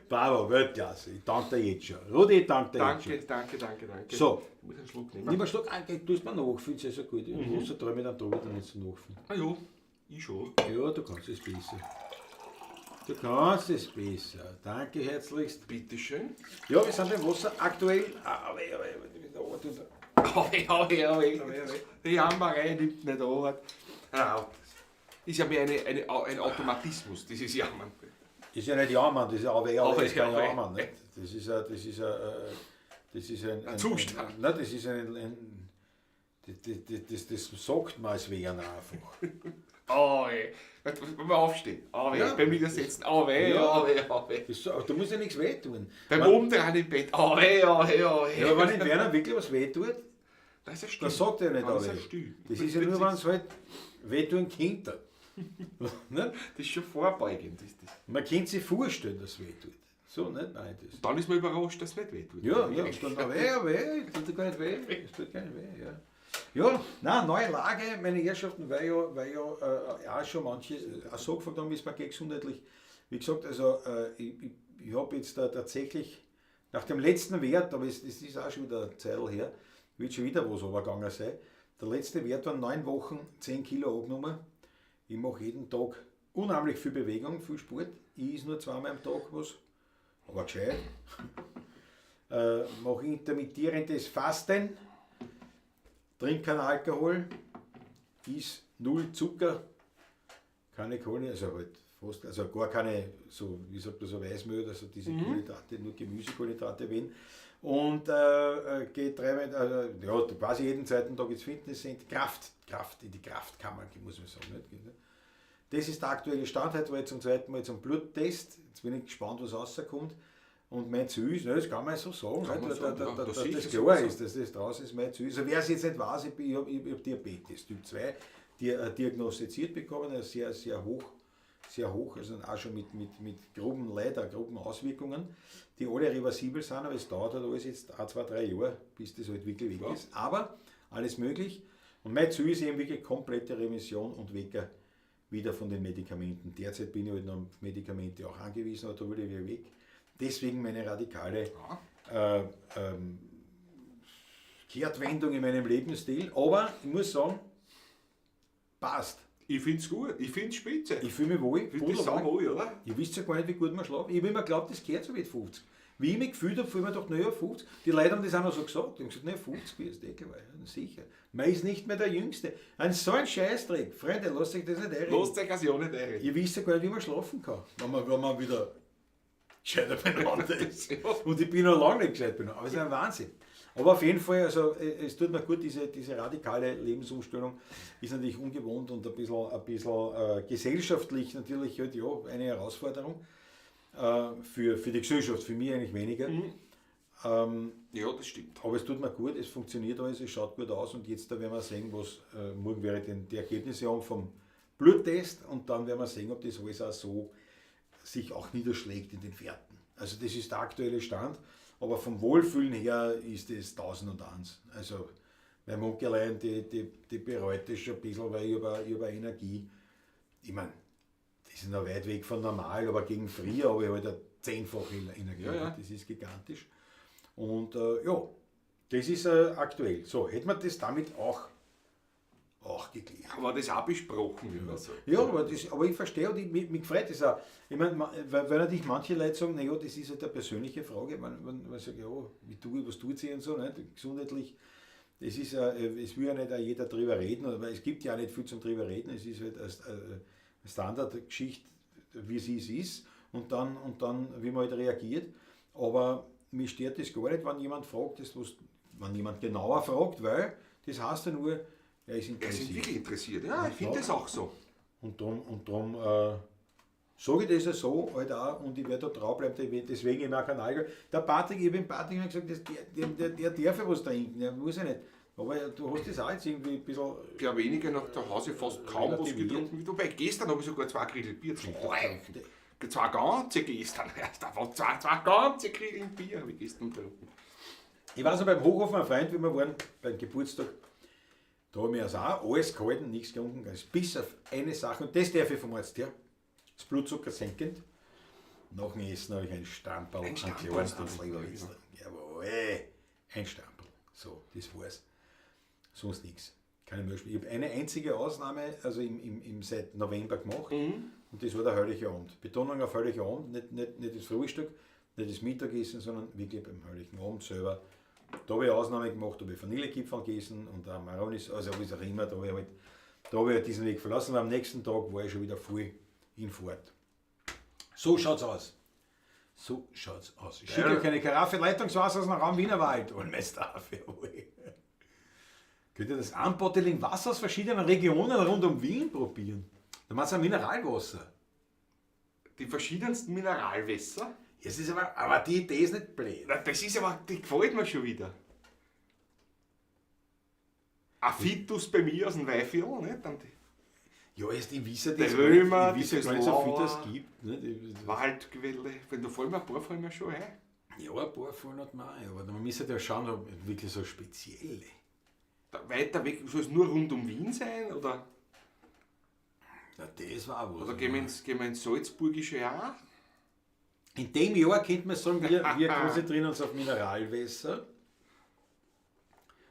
Bravo, Weltklasse. Ich danke dir jetzt schon. Rudi, ich danke dir jetzt Danke, schon. danke, danke, danke. So. Ich muss einen Schluck nehmen. Nimm einen Schluck, ah, du hast mir nachgefüllt, sehr, sehr gut. Mhm. Wasser träume ich dann da wieder nicht so nachfüllen. Ah ja, ich schon. Ja, du kannst es besser. Du kannst es besser. Danke herzlichst. Bitteschön. Ja, wir sind beim Wasser aktuell. Ah, aber, aber, aber, Au, au, au, au. Die Jammerei nimmt nicht an. Ah, Ist ja mehr ein Automatismus, dieses Jammern. Ist ja nicht Jammern, das ist ja AW, Auweh, das ist kein auweh. Jammern. Nicht? Das ist ein, das ist ein, das ist ein Zustand. Ein, nein, das ist ein das sagt man als Wehren einfach. Au, weh. Wenn wir aufstehen, au, weh. Ja. Beim Niedersetzen, au, weh, Ja. au, weh, au, weh. Das, du musst ja nichts wehtun. Beim Wenn- Umdrehen im Bett, au, weh, au, weh, au, weh. Ja, aber wenn in Werner wirklich was wehtut, Das ist ja still. dann sagt er nicht Das ist au ja weh. still. Das ist ja nur, wenn es halt wehtun könnte. Ne? Das ist schon vorbeugend. Ist das. Man könnte sich vorstellen, dass es wehtut. So, nicht? Nein, das. Dann ist man überrascht, dass es nicht wehtut. Ja, ja, es tut noch weh, weh, es tut gar nicht weh, es tut gar nicht weh, ja. Ja, nein, neue Lage, meine Herrschaften, weil ja auch schon manche auch so gefragt haben, wie es mir geht gesundheitlich. Wie gesagt, also ich habe jetzt da tatsächlich nach dem letzten Wert, aber es ist auch schon wieder eine Zeit her, wird schon wieder was runtergegangen sein. Der letzte Wert war 9 Wochen, 10 Kilo abgenommen. Ich mache jeden Tag unheimlich viel Bewegung, viel Sport. Ich is nur zweimal am Tag was, aber gescheit. Mache intermittierendes Fasten, trinke keinen Alkohol, is null Zucker, keine Kohlenhydrate, also halt fast, also gar keine, so wie sagt man so Weißmehl, also diese Kohlenhydrate, nur Gemüsekohlenhydrate wenn. Und gehe dreimal, ja, quasi jeden zweiten Tag ins Fitnesscenter, Kraft, in die Kraftkammer, muss man sagen. Nicht? Das ist der aktuelle Stand, heute war ich zum zweiten Mal zum Bluttest, jetzt bin ich gespannt, was rauskommt. Und mein Ziel ist, ne, das kann man so sagen, Kann man nicht, sagen, ja, dass das sicher das so klar sagen. ist, dass das draußen ist mein Ziel. Also wer es jetzt nicht weiß, ich hab Diabetes Typ 2 diagnostiziert bekommen, also sehr, sehr hoch, sehr hoch, also auch schon mit groben Leider, groben Auswirkungen, die alle reversibel sind, aber es dauert halt alles jetzt auch 2, 3 Jahre, bis das halt wirklich weg Ja. ist. Aber alles möglich. Und mein Ziel ist eben wirklich komplette Remission und weg wieder von den Medikamenten. Derzeit bin ich halt noch auf Medikamente auch angewiesen, aber da will ich wieder weg. Deswegen meine radikale Kehrtwendung in meinem Lebensstil. Aber ich muss sagen, passt. Ich find's gut, ich find's spitze. Ich fühle mich wohl. Ich find das pudelwohl. sauwohl, oder? Ihr wisst ja gar nicht, wie gut man schlaft. Ich habe immer geglaubt, das gehört so mit 50. Wie ich mich gefühlt habe, habe ich mir gedacht, naja, 50. Die Leute haben das auch noch so gesagt. Die haben gesagt, naja, 50 wirst du eh gleich, ja, sicher. Man ist nicht mehr der Jüngste. Ein so ein Scheißdreck. Freunde, lasst euch das nicht einreden. Lasst euch das ja nicht einreden. Ihr wisst ja gar nicht, wie man schlafen kann, wenn man wieder gescheiter beieinander ist. Ja. Und ich bin noch lange nicht gescheit beieinander. Aber es ist ein Wahnsinn. Aber auf jeden Fall, also es tut mir gut, diese radikale Lebensumstellung ist natürlich ungewohnt und ein bisschen gesellschaftlich natürlich halt, ja, eine Herausforderung für die Gesellschaft, für mich eigentlich weniger. Ja, das stimmt. Aber es tut mir gut, es funktioniert alles, es schaut gut aus und jetzt da werden wir sehen, was morgen werde ich die Ergebnisse haben vom Bluttest und dann werden wir sehen, ob das alles auch so sich auch niederschlägt in den Werten. Also das ist der aktuelle Stand, aber vom Wohlfühlen her ist es 1001. Also mein Muckelein, die bereut das schon ein bisschen, weil ich habe Energie. Ich meine, das ist noch weit weg von normal, aber gegen früher habe ich halt eine 10-fache Energie. Ja, ja. Das ist gigantisch. Und ja, das ist aktuell. So, hätten wir das damit auch auch geglichen. Haben wir das auch besprochen, wie man sagt. Ja, aber ich verstehe und mich freut das auch. Ich meine, weil natürlich manche Leute sagen, naja, das ist halt eine persönliche Frage. Man sagt, ja, was tut sie und so, nicht? Gesundheitlich. Es ist ja, es will ja nicht auch jeder drüber reden, aber es gibt ja auch nicht viel zum drüber reden. Es ist halt eine Standardgeschichte, wie sie es ist und dann, wie man halt reagiert. Aber mich stört das gar nicht, wenn jemand fragt, wenn jemand genauer fragt, weil das heißt ja nur, er ist interessiert. Er ist wirklich interessiert, ja, ich finde das auch so. Und darum sage ich das ja so halt auch und ich werde da dranbleiben, deswegen immer kein Alkohol. Der Patrick, ich habe dem Patrick immer gesagt, der darf ja was trinken, der muss ja nicht. Aber du hast das auch jetzt irgendwie ein bisschen... Ich habe weniger nach zu Hause fast kaum was getrunken. Wobei, gestern habe ich sogar 2 Kriegel Bier getrunken. 2 ganze gestern. Zwei ganze Kriegel Bier habe ich gestern getrunken. Ich weiß noch, beim Hochofen, ein Freund, wie wir waren, beim Geburtstag, da habe ich also auch alles gehalten, nichts getrunken, bis auf eine Sache, und das darf ich vom Arzt her, das Blutzucker senkend. Nach dem Essen habe ich ein Stamperl, ein kleines Leberwitz. Jawohl, ein Stamperl. So, das war's. Sonst nichts. Keine Möglichkeit. Ich habe eine einzige Ausnahme, also im seit November gemacht, und das war der Heilige Abend. Betonung auf Heiliger Abend, nicht das Frühstück, nicht das Mittagessen, sondern wirklich beim Heiligen Abend selber. Da habe ich eine Ausnahme gemacht, da habe ich Vanillekipferl gegessen und auch Maronis, also was auch immer, da habe ich halt diesen Weg verlassen, weil am nächsten Tag war ich schon wieder voll in Fahrt. So schaut's aus. So schaut's aus. Ich schicke euch eine Karaffe Leitungswasser aus dem Raum Wienerwald. Und mein Staff, jawohl. Könnt ihr das Unbottling Wasser aus verschiedenen Regionen rund um Wien probieren? Da machst du ein Mineralwasser. Die verschiedensten Mineralwässer? Es ist aber die Idee ist nicht blöd. Na, das ist aber, die gefällt mir schon wieder. Afitus bei mir aus dem Weihviertel, nicht? Und ja, erst ich weiß ja das Römer, nicht, ich weiß ja gar nicht so viel das gibt. Ne? Waldquelle, wenn da fallen mir ein paar fallen mir schon ein. Ja, ein paar fallen halt mir ein, aber man müsste ja schauen, ob wirklich so spezielle. Da, weiter weg, soll es nur rund um Wien sein, oder? Na, das war auch was. Oder gehen wir ins Salzburgische auch? In dem Jahr könnte man sagen, wir konzentrieren uns auf Mineralwässer.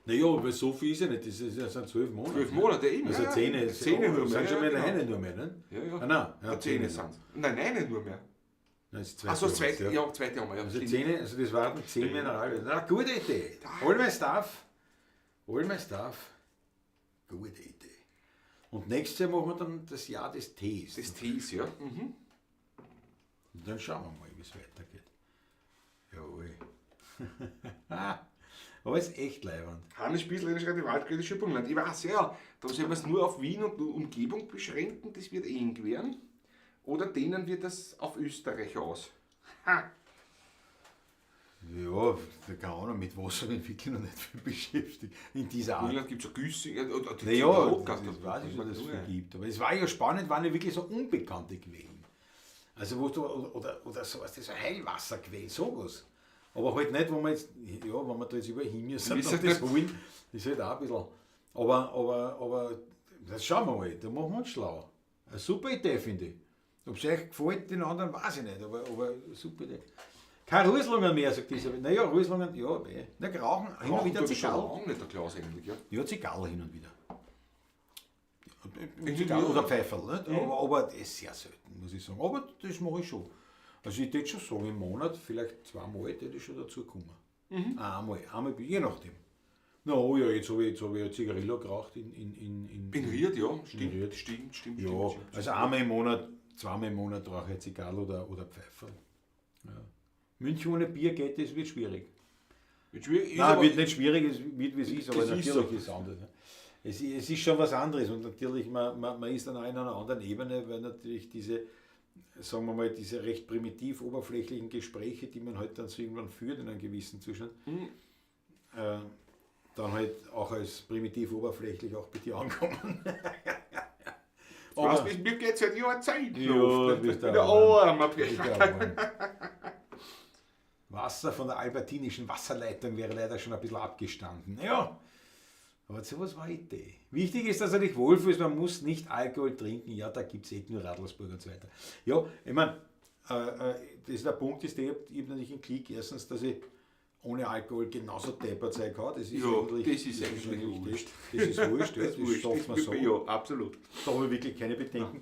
Naja, aber so viel ist ja nicht, das sind 12 Monate. 12 Monate eben. Also ja, 10, 10 nur mehr. Sind schon mehr 9 nur mehr, ne? Ja, ja. Ah, nein, ja, 10 sind es. Nein, 9 nur mehr. Nein, das zweite. Ach so, das zweite, ja, zweite haben wir. Ja, also 10, also das waren 10 Mineralwässer. Na, gute Idee. All my stuff. All my stuff. Gute Idee. Und nächstes Jahr machen wir dann das Jahr des Tees. Des Tees, ja. Mhm. Und dann schauen wir mal, wie es weitergeht. Jawohl. Aber es ist echt leibend. Hannes Spiesel schreibt die Waldkritische Burgenland. Ich weiß ja, da soll man es nur auf Wien und Umgebung beschränken, das wird eng werden. Oder dehnen wir das auf Österreich aus? Ha! Ja, keine Ahnung, mit was habe ich mich wirklich noch nicht viel beschäftigt. In dieser Art. Burgenland gibt es ja Güssing, oder die naja, das weiß ich schon, dass es viel gibt. Aber es war ja spannend, waren ja wirklich so unbekannte Quellen. Also wo du, oder sowas, das ist Heilwasserquellen, sowas. Aber halt nicht, wo man jetzt, ja, wenn wir da jetzt überall hin müssen und das holen, ist halt auch ein bisschen. Aber das schauen wir mal, da machen wir uns schlau. Eine super Idee, finde ich. Ob es euch gefällt, den anderen weiß ich nicht, aber super Idee. Kein Rüslungen mehr, sagt dieser. Naja, Rüslungen, ja, weh. Na, rauchen hin und wieder Zigarren. Nicht der Klaus eigentlich, ja. Ja, Zigarre hin und wieder. Zigarre oder Pfeiferl, nicht? Mhm. Aber das ist sehr selten, muss ich sagen. Aber das mache ich schon. Also ich würde schon sagen, im Monat vielleicht zweimal würde ich schon dazu kommen. Mhm. Einmal, je nachdem. Na oh ja, jetzt habe ich eine Zigarillo geraucht in Ried, ja, stimmt, Ried. Stimmt. Ja, stimmt. Also einmal im Monat, zweimal im Monat rauche ich Zigarre oder Pfeiferl. Ja. München ohne Bier geht, das wird schwierig. Wird schwierig? Nein, wird nicht schwierig, es wird wie es ist, aber natürlich so. Ist es anders. Ne? Es ist schon was anderes und natürlich, man ist dann auch in einer anderen Ebene, weil natürlich diese, sagen wir mal, diese recht primitiv oberflächlichen Gespräche, die man halt dann so irgendwann führt in einem gewissen Zustand, dann halt auch als primitiv oberflächlich auch bei dir ankommen. Aber weißt, mir geht es seit Jahrzehnten. Ja, bist du arm. Wasser von der albertinischen Wasserleitung wäre leider schon ein bisschen abgestanden. Ja, aber sowas war eine Idee. Wichtig ist, dass er dich wohlfühlt, man muss nicht Alkohol trinken. Ja, da gibt es eh nur Radlersburg und so weiter. Ja, ich meine, das ist der Punkt, ist der, ich habe natürlich einen Klick. Erstens, dass ich ohne Alkohol genauso deppert sein kann. Das ist Ja, eigentlich, das ist eigentlich wurscht. Das ist wurscht, ja, das, Wurscht, schafft man das- so. Ja, absolut. Da habe ich wirklich keine Bedenken.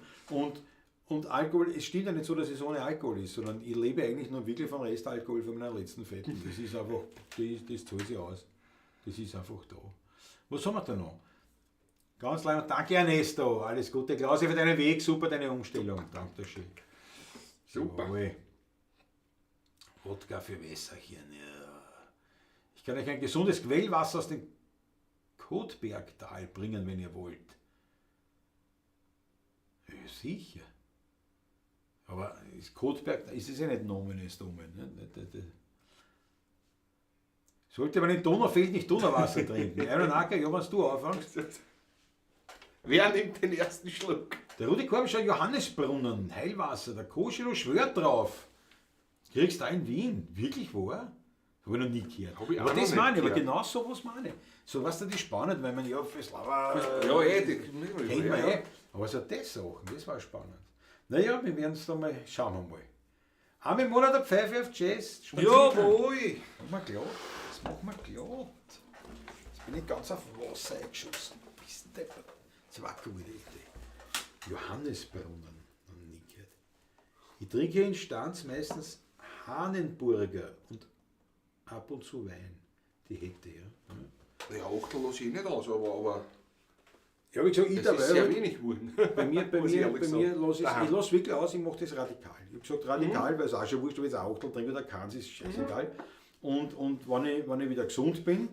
Und Alkohol, es stimmt ja nicht so, dass es ohne Alkohol ist, sondern ich lebe eigentlich nur wirklich vom Restalkohol von meiner letzten Fetten. Das ist einfach, das zahlt sich aus. Das ist einfach da. Was haben wir da noch? Ganz lange, danke Ernesto, alles Gute. Klausi für deinen Weg, super deine Umstellung. Dankeschön. Super. Jawohl. Wodka für Wässerchen. Ja. Ich kann euch ein gesundes Quellwasser aus dem Kotbergtal bringen, wenn ihr wollt. Ja, sicher. Aber ist Kotberg, ist es ja nicht Nomen ist Omen. Ne? Sollte man in Donaufeld nicht Donauwasser trinken? Iron Acker, ja, wenn du anfängst. Wer nimmt den ersten Schluck? Der Rudi Korb schon Johannesbrunnen, Heilwasser, der Koschelo schwört drauf. Kriegst du in Wien. Wirklich wahr? Habe ich noch nie gehört. Hab ich auch aber noch das nicht meine ich, aber gehört. genau so was meine ich. So was das ist spannend, weil man ja fürs Lava Ja, eh, die, kennt man eh. Aber so das Sachen, das war spannend. Naja, wir werden es da mal, schauen wir mal. Einmal im Monat eine Pfeife auf Jazz. Jawohl! Machen wir glatt. Das machen wir glatt. Jetzt bin ich ganz auf Wasser eingeschossen. Bist deppert. Das war eine gute Idee. Johannesbrunnen. Noch nie gehört. Ich trinke in Stanz meistens Hahnenburger und ab und zu Wein. Die hätte ich, ja. Ja, Achtel lasse ich eh nicht aus, aber Ja, wie gesagt, ich es ist sehr dabei. wenig geworden. Bei mir, bei Muss ich mir, ehrlich bei mir sagen. lasse ich Daheim. ich lasse wirklich aus, ich mache das radikal. Ich habe gesagt radikal, weil es auch schon wurscht, ob ich jetzt ein Achtel trinke oder keins, ist scheißegal. Und wenn ich wieder gesund bin,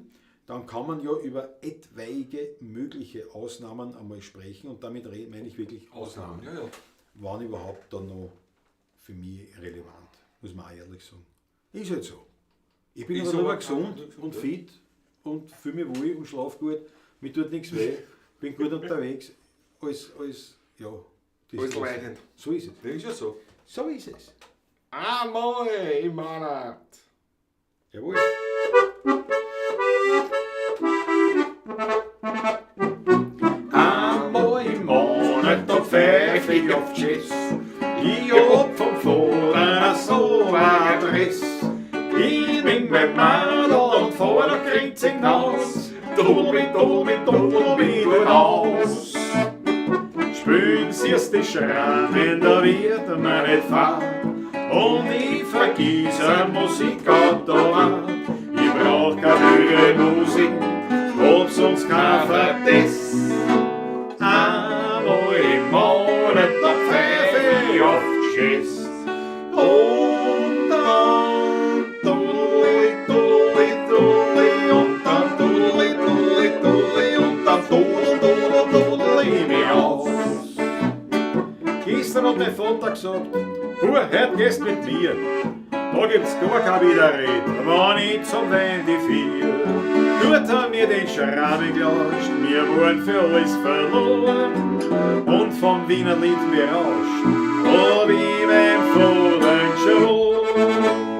dann kann man ja über etwaige mögliche Ausnahmen einmal sprechen und damit meine ich wirklich Ausnahmen. Ja, ja. Wann überhaupt dann noch für mich relevant, muss man auch ehrlich sagen. Ist halt so. Ich bin Ist aber aber lieber gesund gesund, und ja. fit und fühle mich wohl und schlafe gut. Mir tut nichts weh, bin gut unterwegs. Alles, ja. Das Alles ist es. leidend. So ist es. Das ist ja so. So ist es. Einmal im Monat. Jawohl. Einmal im Monat, da pfeif ich auf Jazz. Ich hab vom Vater so eine Adresse. Ich nimm mein Madel und fahr nach Grinzing hinaus. Dudel mit, dudel mit, dudel mit aus. Spülen sie's die Schrammen, da wird man nicht fad. Und ich vergiss ein Musikautomat. Ich brauch keine höhere Musik, hab sonst kein Verdiss. Einmal im Monat, da pfeife ich auf Schiss. Und dann dudeli, dudeli, dudeli, und dann dudeli, dudeli, dudeli, und dann dudel, dudel, dudel ich mich aus. Gestern hat mein Vater gesagt, Bub, heut gehst mit mir. Da gibt's gar keine Widerrede, wenn ich zum Wein die vier. Dort haben wir den Schrammen gelauscht, wir waren für alles verloren und vom Wiener Lied berauscht, hab ich meinem Vater geschworen.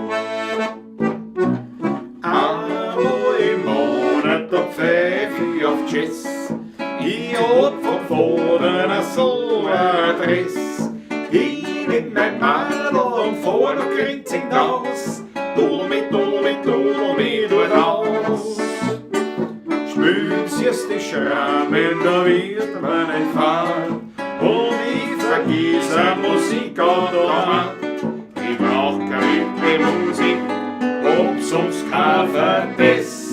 Einmal im Monat, da pfeif ich auf Jazz. Ich hab vom Vater so eine Adresse. Ich nimm mein Madel und fahr nach Grinzing hinaus. Dudel mit, dudel mit, dudel mit, dort aus. Spülen sie's die Schrammen, da wird man nicht fad. Und ich vergiss ein Musikautomat. Ich brauch keine Musik, hab sonst kein Verdiss.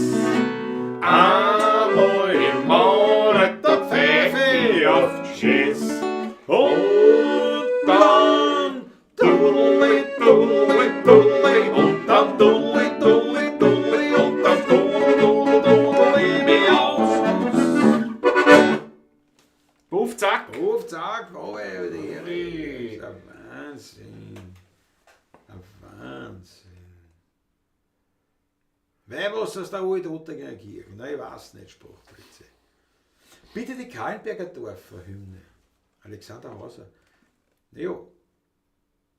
Einmal im Monat, da pfeif ich auf Schiss. Und dann dudeli, dudeli, dudeli, und dann dudeli, dudeli, dudeli, und dann dudel, dudel, dudel ich mich aus. Puff, zack. Puff, zack, oh, ey, die Ehre. Das ist ein Wahnsinn. Ein Wahnsinn. Weihwasser aus der alten Ottergeier Kirche. Nein, ich weiß nicht, Sprachblitze. Bitte die Kahlenberger Dorfer Hymne. Alexander Hauser. Ja,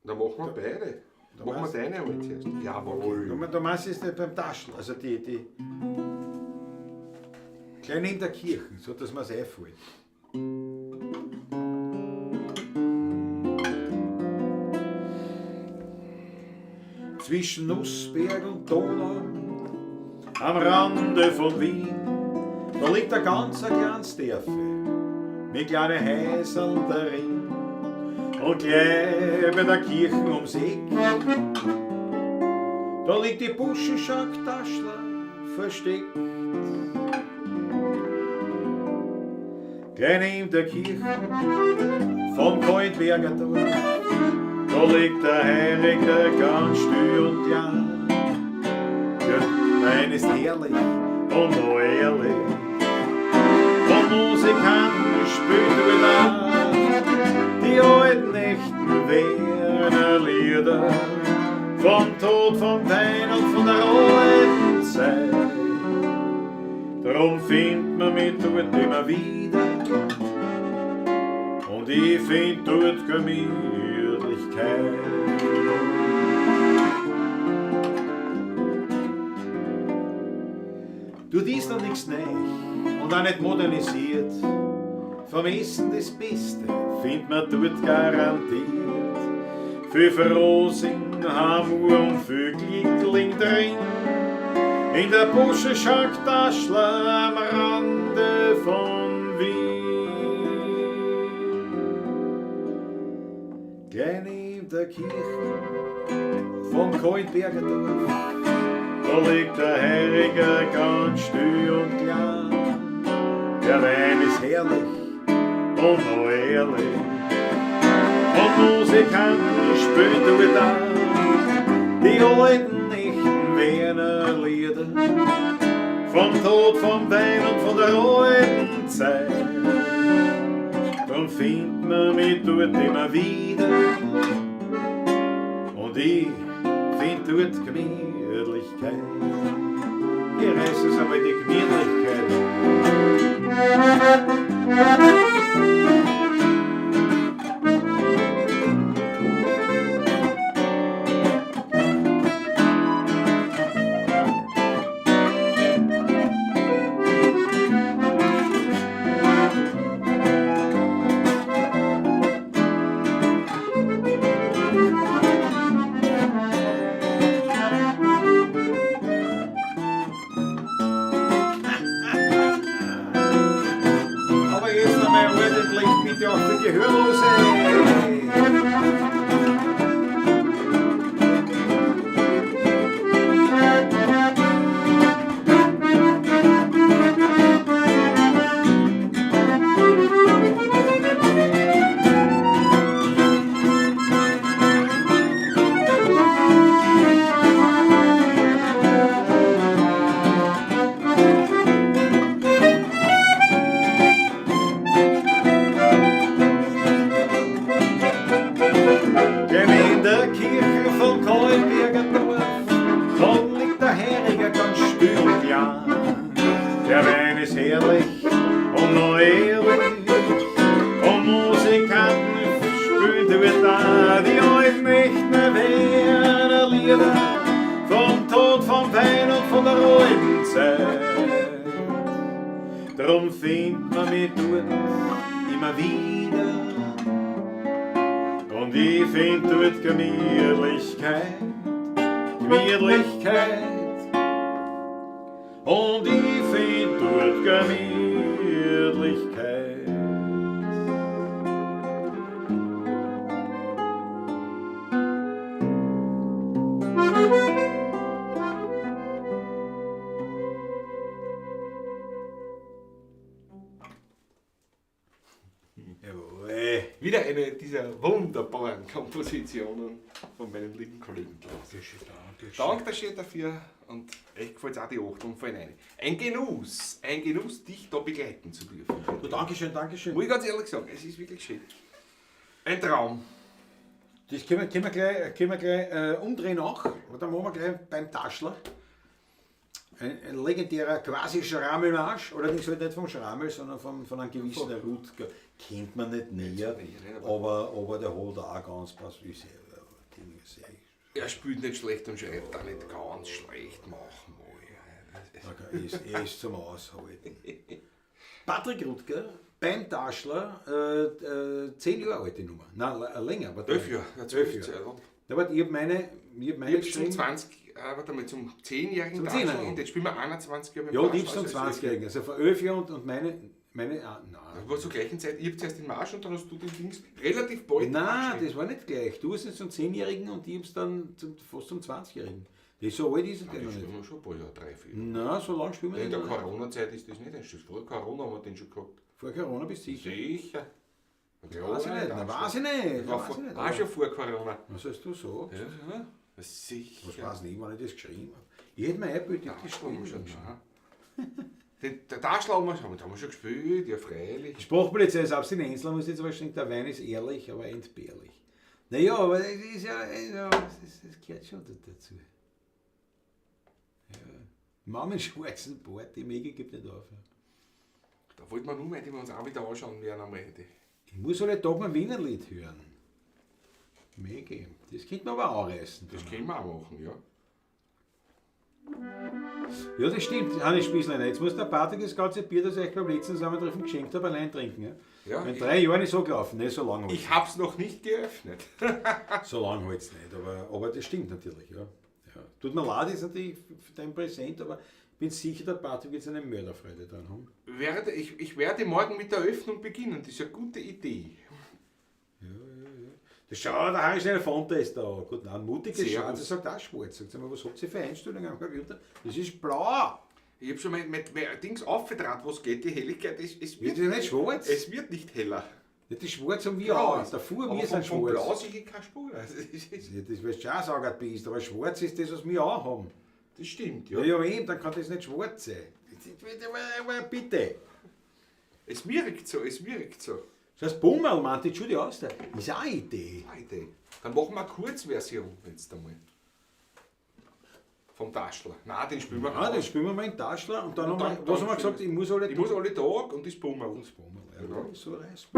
Da machen wir beide. Da machen wir deine einmal zuerst. Jawohl. du meinst es nicht beim Taschel, also die gleich neben der Kirche, so dass man es einfällt. Zwischen Nussberg und Donau Am Rande von Wien, da liegt ein ganz ein kleines Dörfel mit kleinen Häuserl darin. Und gleich bei der Kirche ums Eck, da liegt die Buschenschank Taschler versteckt. Gleich neben der Kirche vom Kaltberger Dorf, da liegt der Heiliger ganz still und klein. Der Wein ist herrlich und noch ehrlich, und Musikanten spielen wieder die alten echten Werner Lieder vom Tod, vom Wein und von der alten Zeit. Drum findet man mich dort immer wieder und ich find dort Gemütlichkeit. Du ist noch nichts neu und auch nicht modernisiert. Vom Essen das Beste findet man dort garantiert. Viel Frohsinn, Hamur und viel Glickling drin. In der Buschenschank Taschler am Rande von Wien. Gleich neben der Kirche vom Kaltberger Dorf, da liegt der Heiliger ganz still und klein. Der Wein ist herrlich und noch ehrlich, und Musikanten spielen dort auch die alten echten Werner Lieder vom Tod, vom Wein und von der alten Zeit. Drum findet man mich dort immer wieder und ich find dort Gemütlichkeit. Hier reißt es einmal die Gemütlichkeit. Aber jetzt einmal ordentlich bitte auch für Gehörlose. Denn in der Kirche vom Kaltberger Dorf, da liegt der Heiliger ganz still und klein. Der Wein ist herrlich und noch ehrlich, und Musikanten spielen dort auch die alten echten Werner Lieder vom Tod, vom Wein und von der alten Zeit. Drum findet man mich dort immer wieder und ich find dort Gemütlichkeit, Gemütlichkeit. Und ich find dort Gemütlichkeit. Jawohl. Wieder eine dieser wunderbaren Kompositionen von meinem lieben Kollegen Klaus. Dankeschön, dankeschön. Danke schön dafür und echt gefällt auch die Achtung fallen rein. Ein Genuss, dich da begleiten zu dürfen. Du, Dankeschön, Dankeschön. Muss ich ganz ehrlich sagen, es ist wirklich schön. Ein Traum. Das können wir gleich umdrehen auch. Dann machen wir gleich beim Taschler. Ein legendärer quasi Schrammelmarsch, allerdings halt nicht vom Schrammel, sondern von einem gewissen Rutger. Kennt man nicht näher, aber der hat auch ganz pass. Er spielt nicht schlecht und schreibt auch nicht ganz schlecht, manchmal. Okay, er ist zum Aushalten. Patrick Rutger, beim Taschler, 10 Jahre alte Nummer. Nein, länger. Aber 11 Jahre. 12 Jahre. Na, warte, ich hab meine Ich hab schon 20 warte mal, zum 10-jährigen Zum Taschel 10-jährigen. und jetzt spielen wir 21 Jahre beim Ja, und ich Taschel, zum also 20-Jährigen. Also vor 11 Jahren und meine, ah, nein. Das war zur gleichen Zeit, ich hab zuerst den Marsch und dann hast du den Dings relativ bald Nein, geschrieben. das war nicht gleich. Du hast es zum 10-Jährigen und ich hab's dann fast zum 20-Jährigen. Das ist so alt ist er Nein, noch das nicht. spielen wir schon ein paar Jahre, 3, 4. Nein, so lange spielen wir In der nicht. noch nicht. Corona-Zeit ist das nicht entstanden. Vor Corona haben wir den schon gehabt. Vor Corona bist du sicher. Sicher. Weiß ich nicht, nein, weiß ich nicht. War, Weiß vor, ich nicht. war schon vor Corona. Was hast du so? Ja, ja. Was Sicher. weiß nicht, wann ich das geschrieben habe. Ich hätte mir eingebildet, ich hab das Taschel haben wir gespielt. schon. Nein. Den Taschel haben wir schon, den haben wir schon gespielt, ja freilich. Sprachpolizei ist Abstinenzler, muss jetzt wahrscheinlich, der Wein ist ehrlich, aber entbehrlich. Naja, aber das ist ja, das gehört schon dazu. Ja. Mann mit schwarzen Bart, die Mega gibt nicht auf. Ja. Da wollten wir nur mal, die wir uns auch wieder anschauen werden einmal. Die. Ich muss alle Tag mein Wienerlied hören. Mega. Das könnte man aber auch reißen. Das können wir auch machen, ja. Ja, das stimmt, Hannes Spießleiner. Jetzt muss der Patrick das ganze Bier, das ich euch beim letzten Zusammentreffen geschenkt habe, allein trinken. Ja? Ja, In ich- 3 Jahren ist so gelaufen, nicht so lange. Ich hab's noch nicht geöffnet. So lange halt's nicht, aber das stimmt natürlich. Ja. Ja. Tut mir leid, ist natürlich für dein Präsent, aber ich bin sicher, der Patrick wird seine Mörderfreude dran haben. Ich werde morgen mit der Öffnung beginnen, das ist eine gute Idee. Ja, ja, ja. Das schau, der Harry Schneider Fonte ist da. Gut, nein, mutiges Servus. Schwarz, er sagt auch schwarz. Sagt mal, was habt ihr für Einstellungen am Computer? Das ist blau. Ich hab schon mein Dings aufgetragen, was geht die Helligkeit? Es Wird das nicht schwarz? Es wird nicht heller. Ja, das Schwarz haben wir auch. Davor, Aber wir sind vom schwarz. Blau sehe ich keine Spur. Das ist, Ja, das weißt du schon sagen, bist, aber schwarz ist das, was wir auch haben. das stimmt, Ja, ja. ja, eben, dann kann das nicht schwarz sein. Bitte. Es wirkt so, es wirkt so. Das heißt, Bummerl, meint die Judy aus, das ist auch eine Idee. Eine Idee. Dann machen wir eine Kurzversion jetzt einmal. Vom Taschler. Nein, den spielen wir Ah, den spielen wir mal in Taschler und dann Und haben wir, dann- was haben wir dann gesagt, ich muss alle Ich muss alle Tag und das Bummerl. Das Bummerl, ja, Ja. so reißt.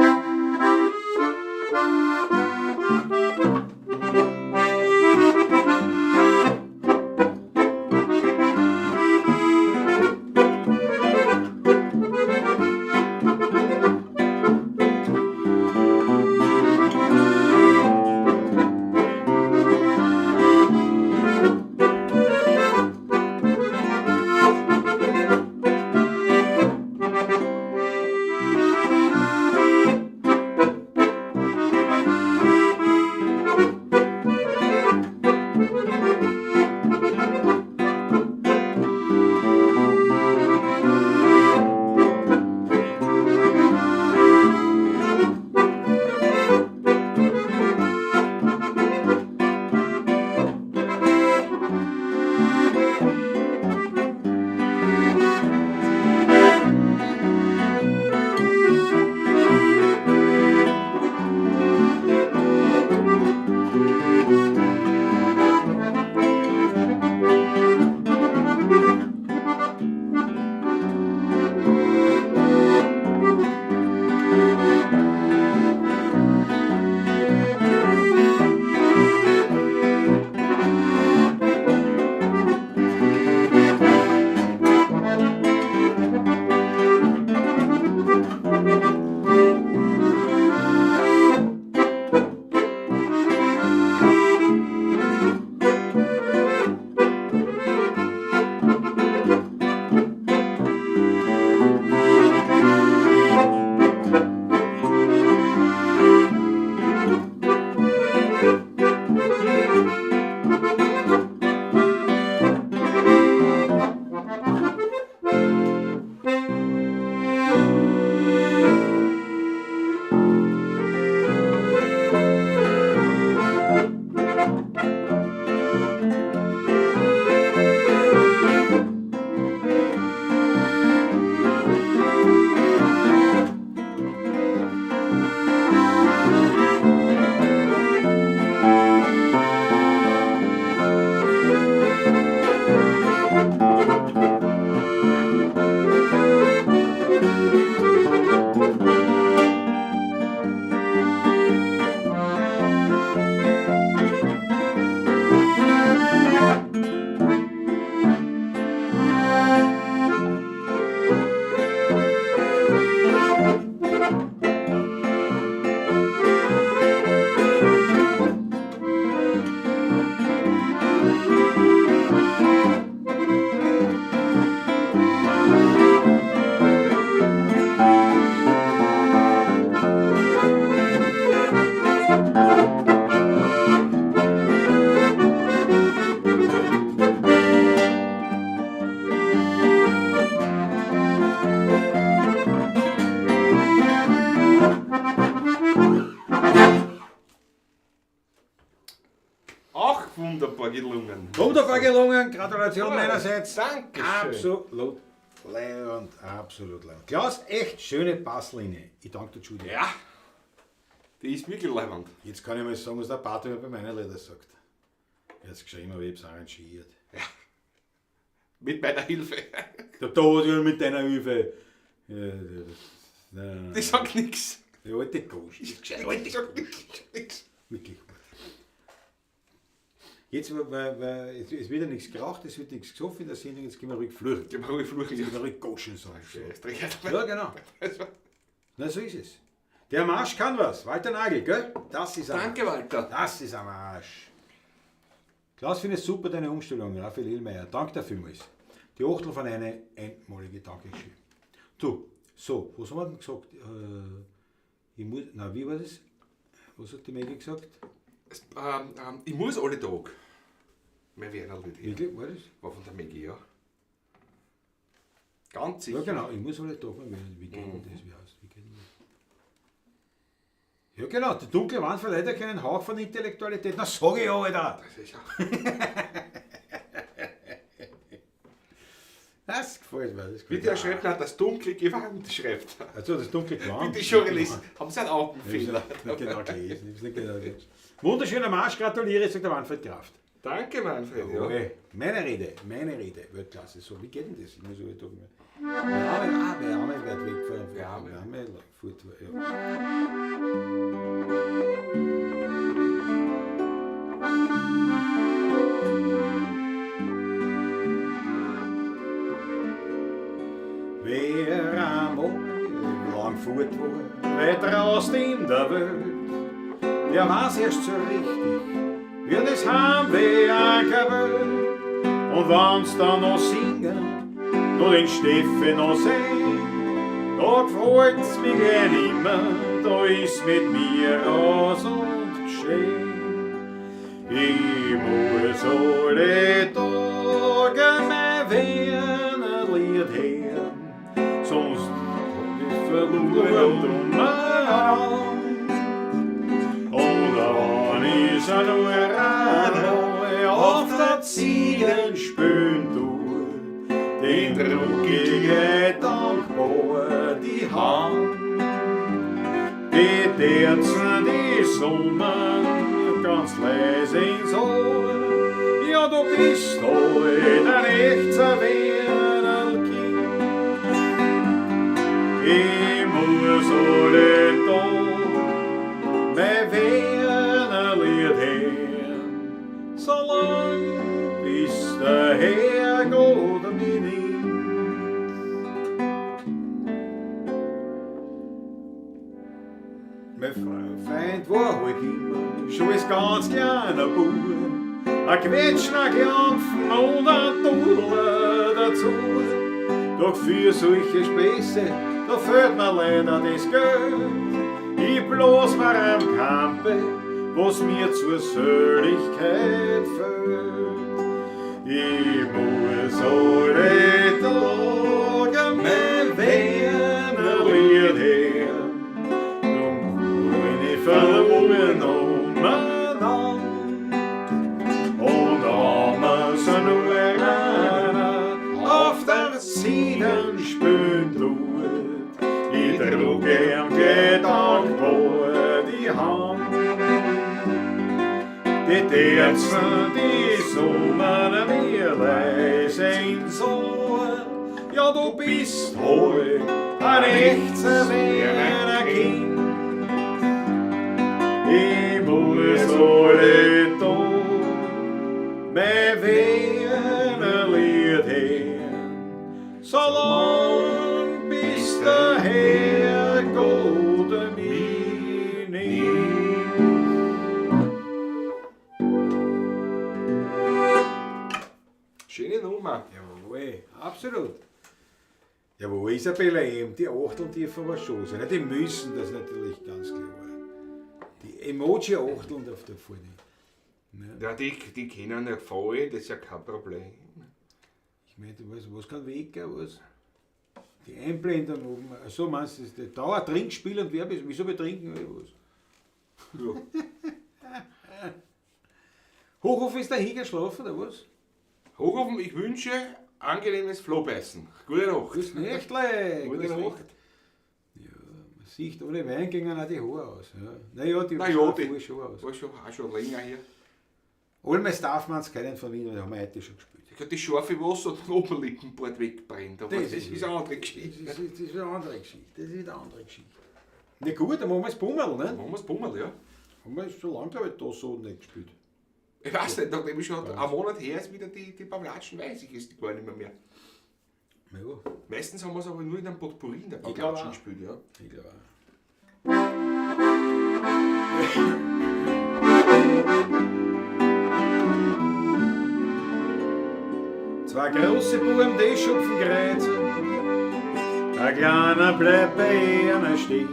gelungen. Wunderbar gelungen, Gratulation meinerseits. Dankeschön. Absolut leibend, absolut leibend. Klaus, echt schöne Basslinie. Ich danke dir, Judy. Ja, die ist wirklich leibend. Jetzt kann ich mal sagen, was der Pater mir bei meinen Liedern sagt. Er hat geschrieben, aber ich hab's arrangiert. Ja. Mit meiner Hilfe. Der Tod mit deiner Hilfe. Ja, nein, Ich sag nix. Die alte Gosch. Ich sag nix. Wirklich. Jetzt, weil es wird ja nichts geraucht, es wird nichts gesoffen in der Sendung, jetzt gehen wir ruhig fluchen. Gehen wir ruhig fluchen. Jetzt gehen wir ruhig Goschen sagen. Scheißdreck. Ja, genau. Na, so ist es. Der Marsch kann was. Walter Nagel, gell? Das ist ein Danke, Walter. Das ist ein Marsch. Klaus, finde es super, deine Umstellung, Raphael Illmeier. Danke dafür vielmals. Die Achtel von einer einmalige Dankeschön. Du, so, was haben wir denn gesagt? Ich muss, na, wie war das? Was hat die Maggie gesagt? Ich muss alle Tag. Mein Wernerl nicht. Wirklich, war das? War von der Maggie, ja. Ganz sicher. Ja, genau, ich muss alle Tag mein Wernerl. Wie geht denn das? Wie heißt, wie geht denn das? Ja, genau, die dunkle Wand verleiht ja keinen Hauch von Intellektualität. Na, sag ich ja, Alter! Das ist ja. Das gefällt mir. Das gefällt Bitte, mir. er schreibt noch, das dunkle Gewand, schreibt er. Also, das dunkle Gewand. Bitte schon gelesen. Haben Sie einen Augenfehler? Ich hab's nicht genau gelesen. Ich hab's nicht genau gelesen. Wunderschöner Marsch, gratuliere, sagt der Manfred Kraft. Danke, Manfred. Ja. Jawohl. Meine Rede, Weltklasse. So, wie geht denn das? Ich muss aber doch mal. Meine Arme, meine Arme weit weg von. Ja, meine Arme fort, ja. Wer einmal lang fort war, weit raus in der Welt, der weiß erst so richtig, wie das Heimweh angeht. Und wenn's dann noch singen, noch den Steffi noch sehen, da gefällt's mir gleich nimmer, da ist mit mir aus und geschehen. Ich muss alle Tage mein Wernerlied hören, sonst hab ich verloren umeinander. Und dann ist er nur einmal auf der Ziegenspün durch, den drück ich dankbar die Hand. Die Terzen, die summen ganz leise ins Ohr. Ja, du bist heut ein echter Wernerlkind. Ich muss alle Tag mein Wernerlied hören, solang bis der Herrgott mich nimmt. Mein Freund war halt immer schon als ganz kleiner Bub, ein Quetschner, Klampfen und ein Dudler dazu. Doch für solche Späße, da fehlt mir leider das Geld. Ich bloß war am Kampe, was mir zur Seligkeit fehlt. Ich muss alle Tage mein Wernerlied hören, drum bin ich verloren umeinander. Und damals nur einer auf der Siedenspün tut, ich trug ihm dankbar die Hand. Die Terzen, die summen mir leise ins Ohr. Ja, du bist heut ein echtes Wernerkind. Ich muss alle Tag mein Wernerlied hören, solang bis der Herrgott mich nimmt. Schöne Nummer. Jawohl, absolut. Jawohl, Isabella eben, die Achteln dürfen aber schon sein. Die müssen das natürlich ganz klar. Die Emoji-Achteln darf da voll nicht. Ne? Ja, die können ja fallen, das ist ja kein Problem. Ich meine, was kann Wecker, was? Die Einblendung oben. So meinst du, das ist Dauer, Trinkspiel und Werbe, wieso betrinken oder was? Ja. Hochofen ist da hingeschlafen, oder was? Hochofen, ich wünsche angenehmes Flohbeißen. Gute Nacht. Gutes Nächtle. Gute Nacht. Ja, man sieht, ohne Wein gingen auch die Haare aus. Ja. Naja, die Na ja, schauen die- voll schon aus. War schon, auch schon länger her. Olmes darf man es keinen von Wien, die haben wir heute schon gespielt. Ich die scharfe Wasser und den Oberlippenbart wegbrennt. Aber Das das, ist ist eine andere Geschichte. Das ist eine andere Geschichte. Das ist eine andere Geschichte. Na gut, dann machen wir das Bummerl, ne? Machen wir das Bummerl, ja. Haben wir schon lange, glaube ich, da so nicht gespielt. Ich weiß nicht, nachdem ich schon einen Monat her ist, wieder die Pavlatschen, weiß ich es gar nicht mehr. Ja, Meistens haben wir es aber nur in einem Potpourri in der Ich glaub Pavlatschen auch. gespielt, ja. ich glaube auch. Zwei große Buben, die schupfen Kreuze, ein kleiner bleibt bei einer stehen.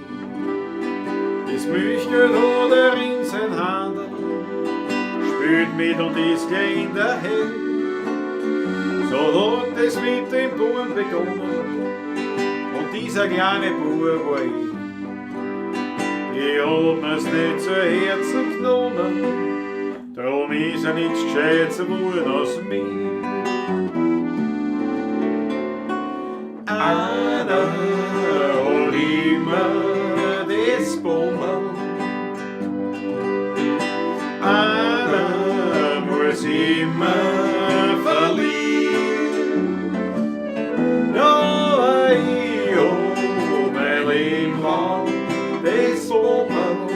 Das Milchgeld hat er in sein Handel, spielt mit und ist gleich in der Hell. So hat es mit dem Buben begonnen, und dieser kleine Bub war ich. Ich hab mir's nicht zu Herzen genommen, drum ist er nichts Gescheites geworden aus mir. Einer hat immer das Bommerl, einer muss immer verlieren. Ja, ich hab mein Leben lang das Bommerl,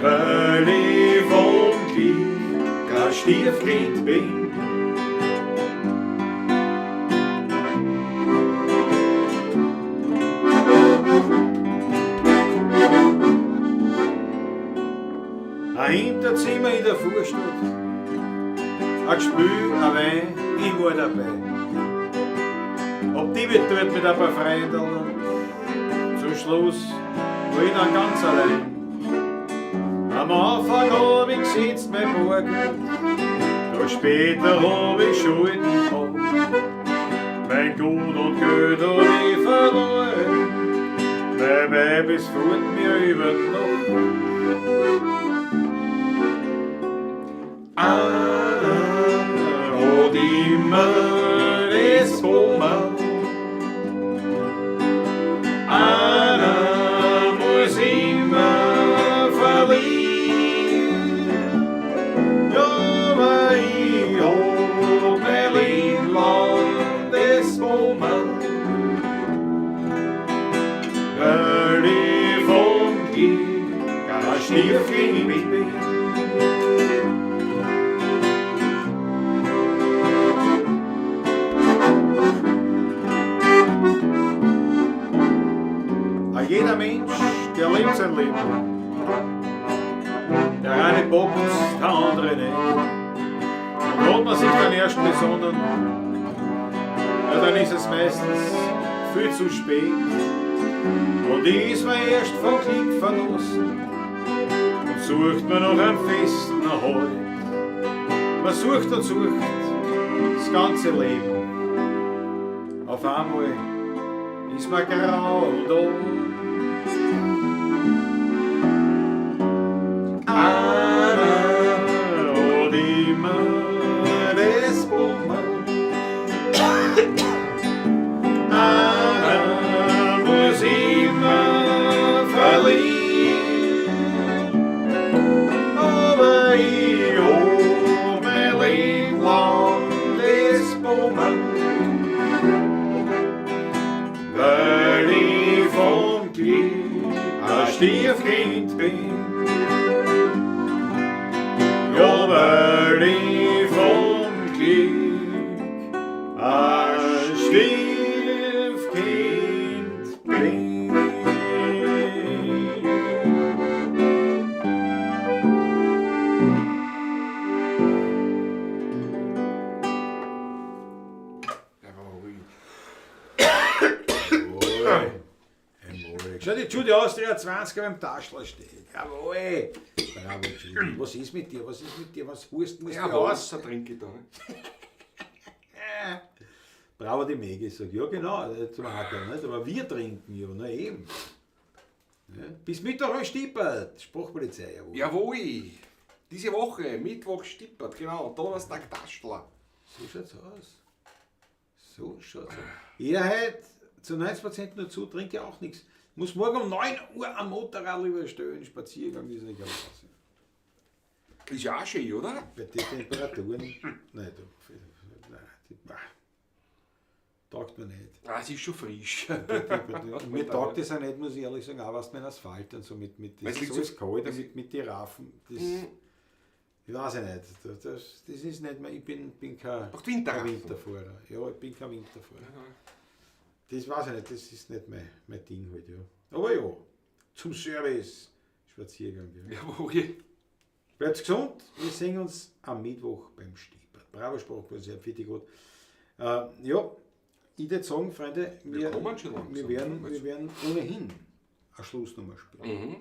weil ich vom Glück kein Stiefkind bin. Ein Hinterzimmer in der Vorstadt, ein Gespül, ein Wein, ich war dabei. Ob die wird dort mit ein paar Freunden, zum Schluss war ich dann ganz allein. Am Anfang hab ich gesetzt mein Bargeld, doch später hab ich Schulden gehabt. Mein Gut und Geld hab ich verloren, mein Weib ist fort mir über die Nacht. Einer hat immer das Bommerl, einer muss immer verlieren. Ja, aber ich hab mein Leben lang das Bommerl, weil ich vom Glück kein Stiefkind bin. Jeder Mensch, der lebt sein Leben. Der eine bockt, der andere nicht. Und hat man sich dann erst besonnen, ja, dann ist es meistens viel zu spät. Und ist man erst vom Glück verlassen und sucht man noch einen festen Halt. Man sucht und sucht das ganze Leben. Auf einmal ist man grau und alt. Einer hat immer das Bommerl, einer muss immer verlieren, aber ich hab mein Leben lang das Bommerl, weil ich vom Glück ein Stiefkind bin. Ja, weil ich vom Glück ein Stiefkind bin. Jawohl. Jawohl. Jawohl. Schau, die Judy Austria 20 beim Taschler steht. Jawohl. Bravo, Judy. Was ist mit dir? Was ist mit dir? Was hust musst Ja, du aus? Wasser trinke ich da. Ne? Bravo, die Megi sagt, ja genau, zum Hakeln, nicht? Aber wir trinken ja, na eben. Ja. Bis Mittag ein Stiepert, Sprachpolizei, jawohl. Jawohl. Diese Woche, Mittwoch Stippert, genau, Donnerstag Taschler. So schaut's aus. So schaut's aus. Er hat zu 90% nur zu, trinkt ja auch nichts. Muss morgen um 9 Uhr am Motorrad überstehen, Spaziergang ist nicht Wahnsinn. Ist ja auch schön, oder? Bei den Temperaturen, nein, da, nein, die, bah, taugt mir nicht. Ah, es ist schon frisch. Und mir taugt das auch nicht, muss ich ehrlich sagen, auch was mit Asphalt und so, mit Weil das es liegt ist so so- kalt, mit den Rafen, das, Mhm. ich weiß ich nicht, das ist nicht mehr, ich bin kein, Macht Winterraffen. kein Winterfahrer. Ja, ich bin kein Winterfahrer. Das weiß ich nicht, das ist nicht mein Ding halt, ja. Aber ja, zum Service, Spaziergang, ja. Jawohl. Bleibt gesund, wir sehen uns am Mittwoch beim Stippert. Bravo Sprachkurs, sehr fertig gut. Ja, ich würde sagen, Freunde, Wir kommen schon langsam. wir werden ohnehin eine Schlussnummer spielen. Mhm.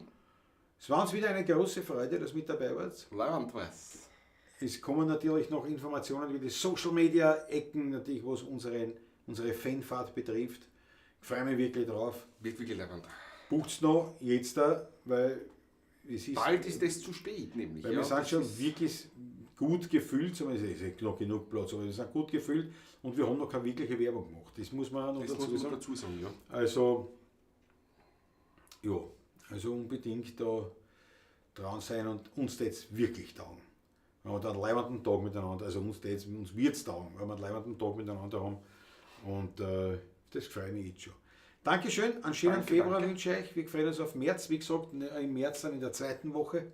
Es war uns wieder eine große Freude, dass mit dabei wart. Leibend was. Es kommen natürlich noch Informationen über die Social Media Ecken, natürlich, was unsere Fanfahrt betrifft. Ich freue mich wirklich drauf. Wird wirklich leibend. Bucht's noch jetzt da, weil es ist. Bald ist es zu spät, nämlich. Weil ja. wir sind Das schon ist- wirklich gut gefüllt, zumindest ist noch genug Platz, aber wir sind gut gefüllt und wir haben noch keine wirkliche Werbung gemacht. Das muss man auch noch Das dazu muss man sagen. dazu sagen, ja. Also, ja, also unbedingt da dran sein und uns jetzt wirklich taugen. Wenn wir da einen leibenden Tag miteinander, also uns wird's taugen, weil wir einen leibenden Tag miteinander haben. Und das freut mich jetzt schon. Dankeschön, einen schönen Danke, Februar danke. wünsche ich euch. Wir freuen uns auf März, wie gesagt, im März dann in der zweiten Woche,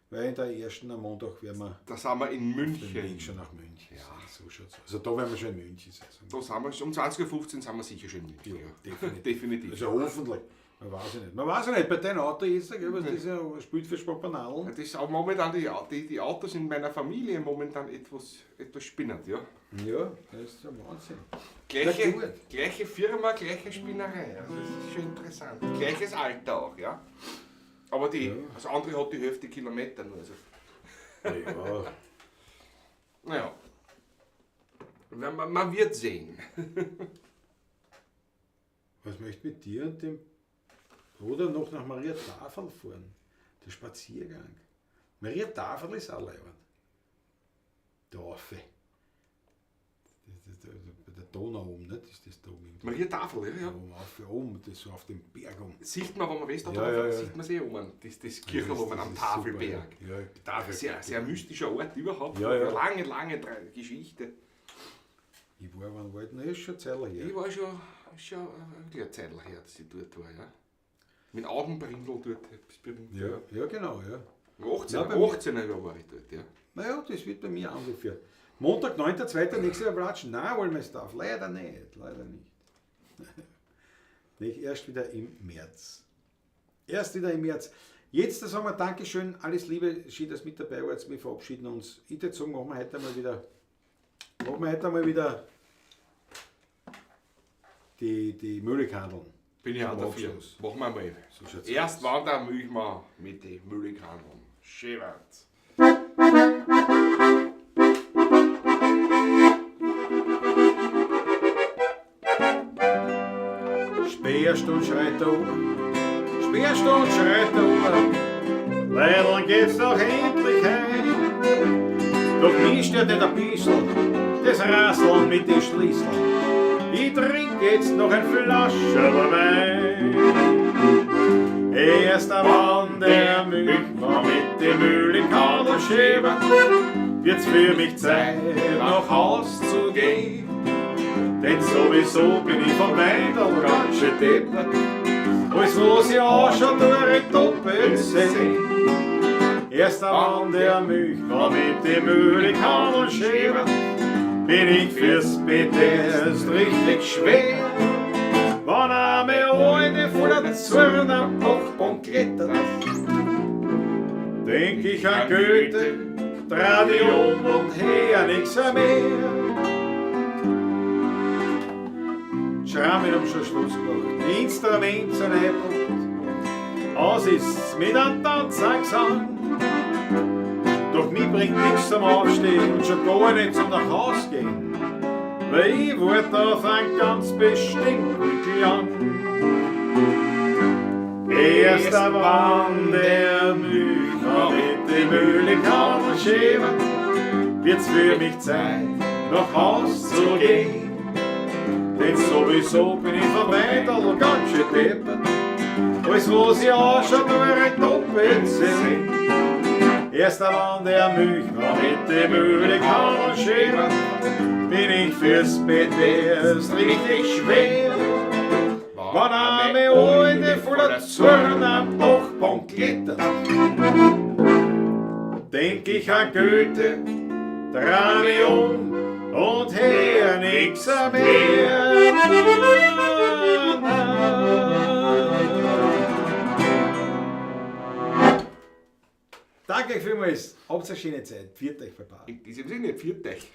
weil in der ersten am Montag werden wir Da sind wir in den München. Weg schon nach München. Ja. So schaut's aus. Also da werden wir schon in München sein. Da sind wir schon, um 20:15 Uhr sind wir sicher schon in München. Ja, Ja, definitiv. Definitiv. Also hoffentlich. Man weiß ja nicht. Man weiß ja nicht, bei deinem Auto jetzt, gell, was das ja spielt für Sparpanalen. Ja, das ist auch momentan die Autos in meiner Familie momentan etwas spinnend, ja. Ja, das ist ja Wahnsinn. Gleiche, Na gut. gleiche Firma, gleiche Spinnerei. Also das ist schon interessant. Gleiches Alter auch, ja. Aber das andere hat die Hälfte Kilometer nur. Also. Ja. Naja. Man wird sehen. Was möchte mit dir und dem Bruder noch nach Maria Tafel fahren? Der Spaziergang. Maria Tafel ist auch leibend. Da rauf. Bei der Donau oben, nicht? Ist das da oben? irgendwo? Maria Tafel, ja, ja. Oben, auf, oben, das so auf dem Berg oben. Sieht man, wenn man West Ja, ja, ja. sieht man sie oben. Das Kirchel oben am Das ist Tafelberg. super, ja. Ja, Tafelberg. Sehr, sehr mystischer Ort überhaupt. Ja, ja. Lange, lange Geschichte. Ich war, wann war ich denn? Das ist schon eine Zeit her. Ich war schon wirklich eine Zeit her, dass ich dort war, ja. Mit Augenbrindel dort. Berühmt, Ja, ja, genau, ja. 18, Ja, bei mir- 18 Jahre war ich dort, ja. Naja, das wird bei mir ungefähr. Montag, 9.2., nächstes Jahr Platsch. Nein, wollen wir Stuff. Leider nicht, leider nicht. Nicht, erst wieder im März. Erst wieder im März. Jetzt sagen wir Dankeschön, alles Liebe, schön, dass mit dabei wart. Wir verabschieden uns. Ich würde sagen, machen wir heute mal wieder, machen wir heute mal wieder die Müllkandeln. Bin ich auch Zum dafür. Abschluss. Machen wir mal. So schaut's Erst aus. wandern Milchmann mit den Müllkandeln. Schön war's. Sperrstund schreit der Ober, Sperrstund schreit der Ober, Leidl geht's doch endlich heim. Doch mich stört nicht ein bissl das Rasseln mit den Schlüsseln. Ich trink jetzt noch ein Flascherl Wein. Erst wann der Milchmann mit dem Mühlenkadel schäbert, wird's für mich Zeit, nach Haus zu gehen. Denn sowieso bin ich vom Weidel ganz schön deppert. Alles, was ich anschaue, tue ich doppelt sehen. Erst wann der Milchmann mit dem Mühlenkadel schäbert, bin ich fürs Bett erst richtig schwer. Wann einmal eine voller Zwirn am Dachboden klettert, denk ich an Goethe, dreh dich um und her, nix mehr. Schrammen haben schon Schluss gemacht, die Instrumente sind eingepackt, aus ist's mit einem Tanzgesang. Doch mich bringt nix zum Aufstehen und schon gar nicht zum nach Haus gehen, weil ich warte auf einen ganz bestimmten Klang. Erst wann der Milchmann mit dem Mühle kann schieben, wird's für mich Zeit, nach Haus zu gehen. Denn sowieso bin ich vom Weidel ganz schön deppert. Alles, was ich anschaue, nur ein doppelt sehen. Erst wenn der Milchmann mit der Mühle kann schieben, bin ich fürs Bett erst richtig schwer. Wenn eine Alte voller Zorn am Dachbank klettert, denk ich an Goethe, dreh mich um und hör nix mehr. Danke euch vielmals. Habt eine schöne Zeit. Pfiat euch, Baba. In diesem Sinne, pfiat euch.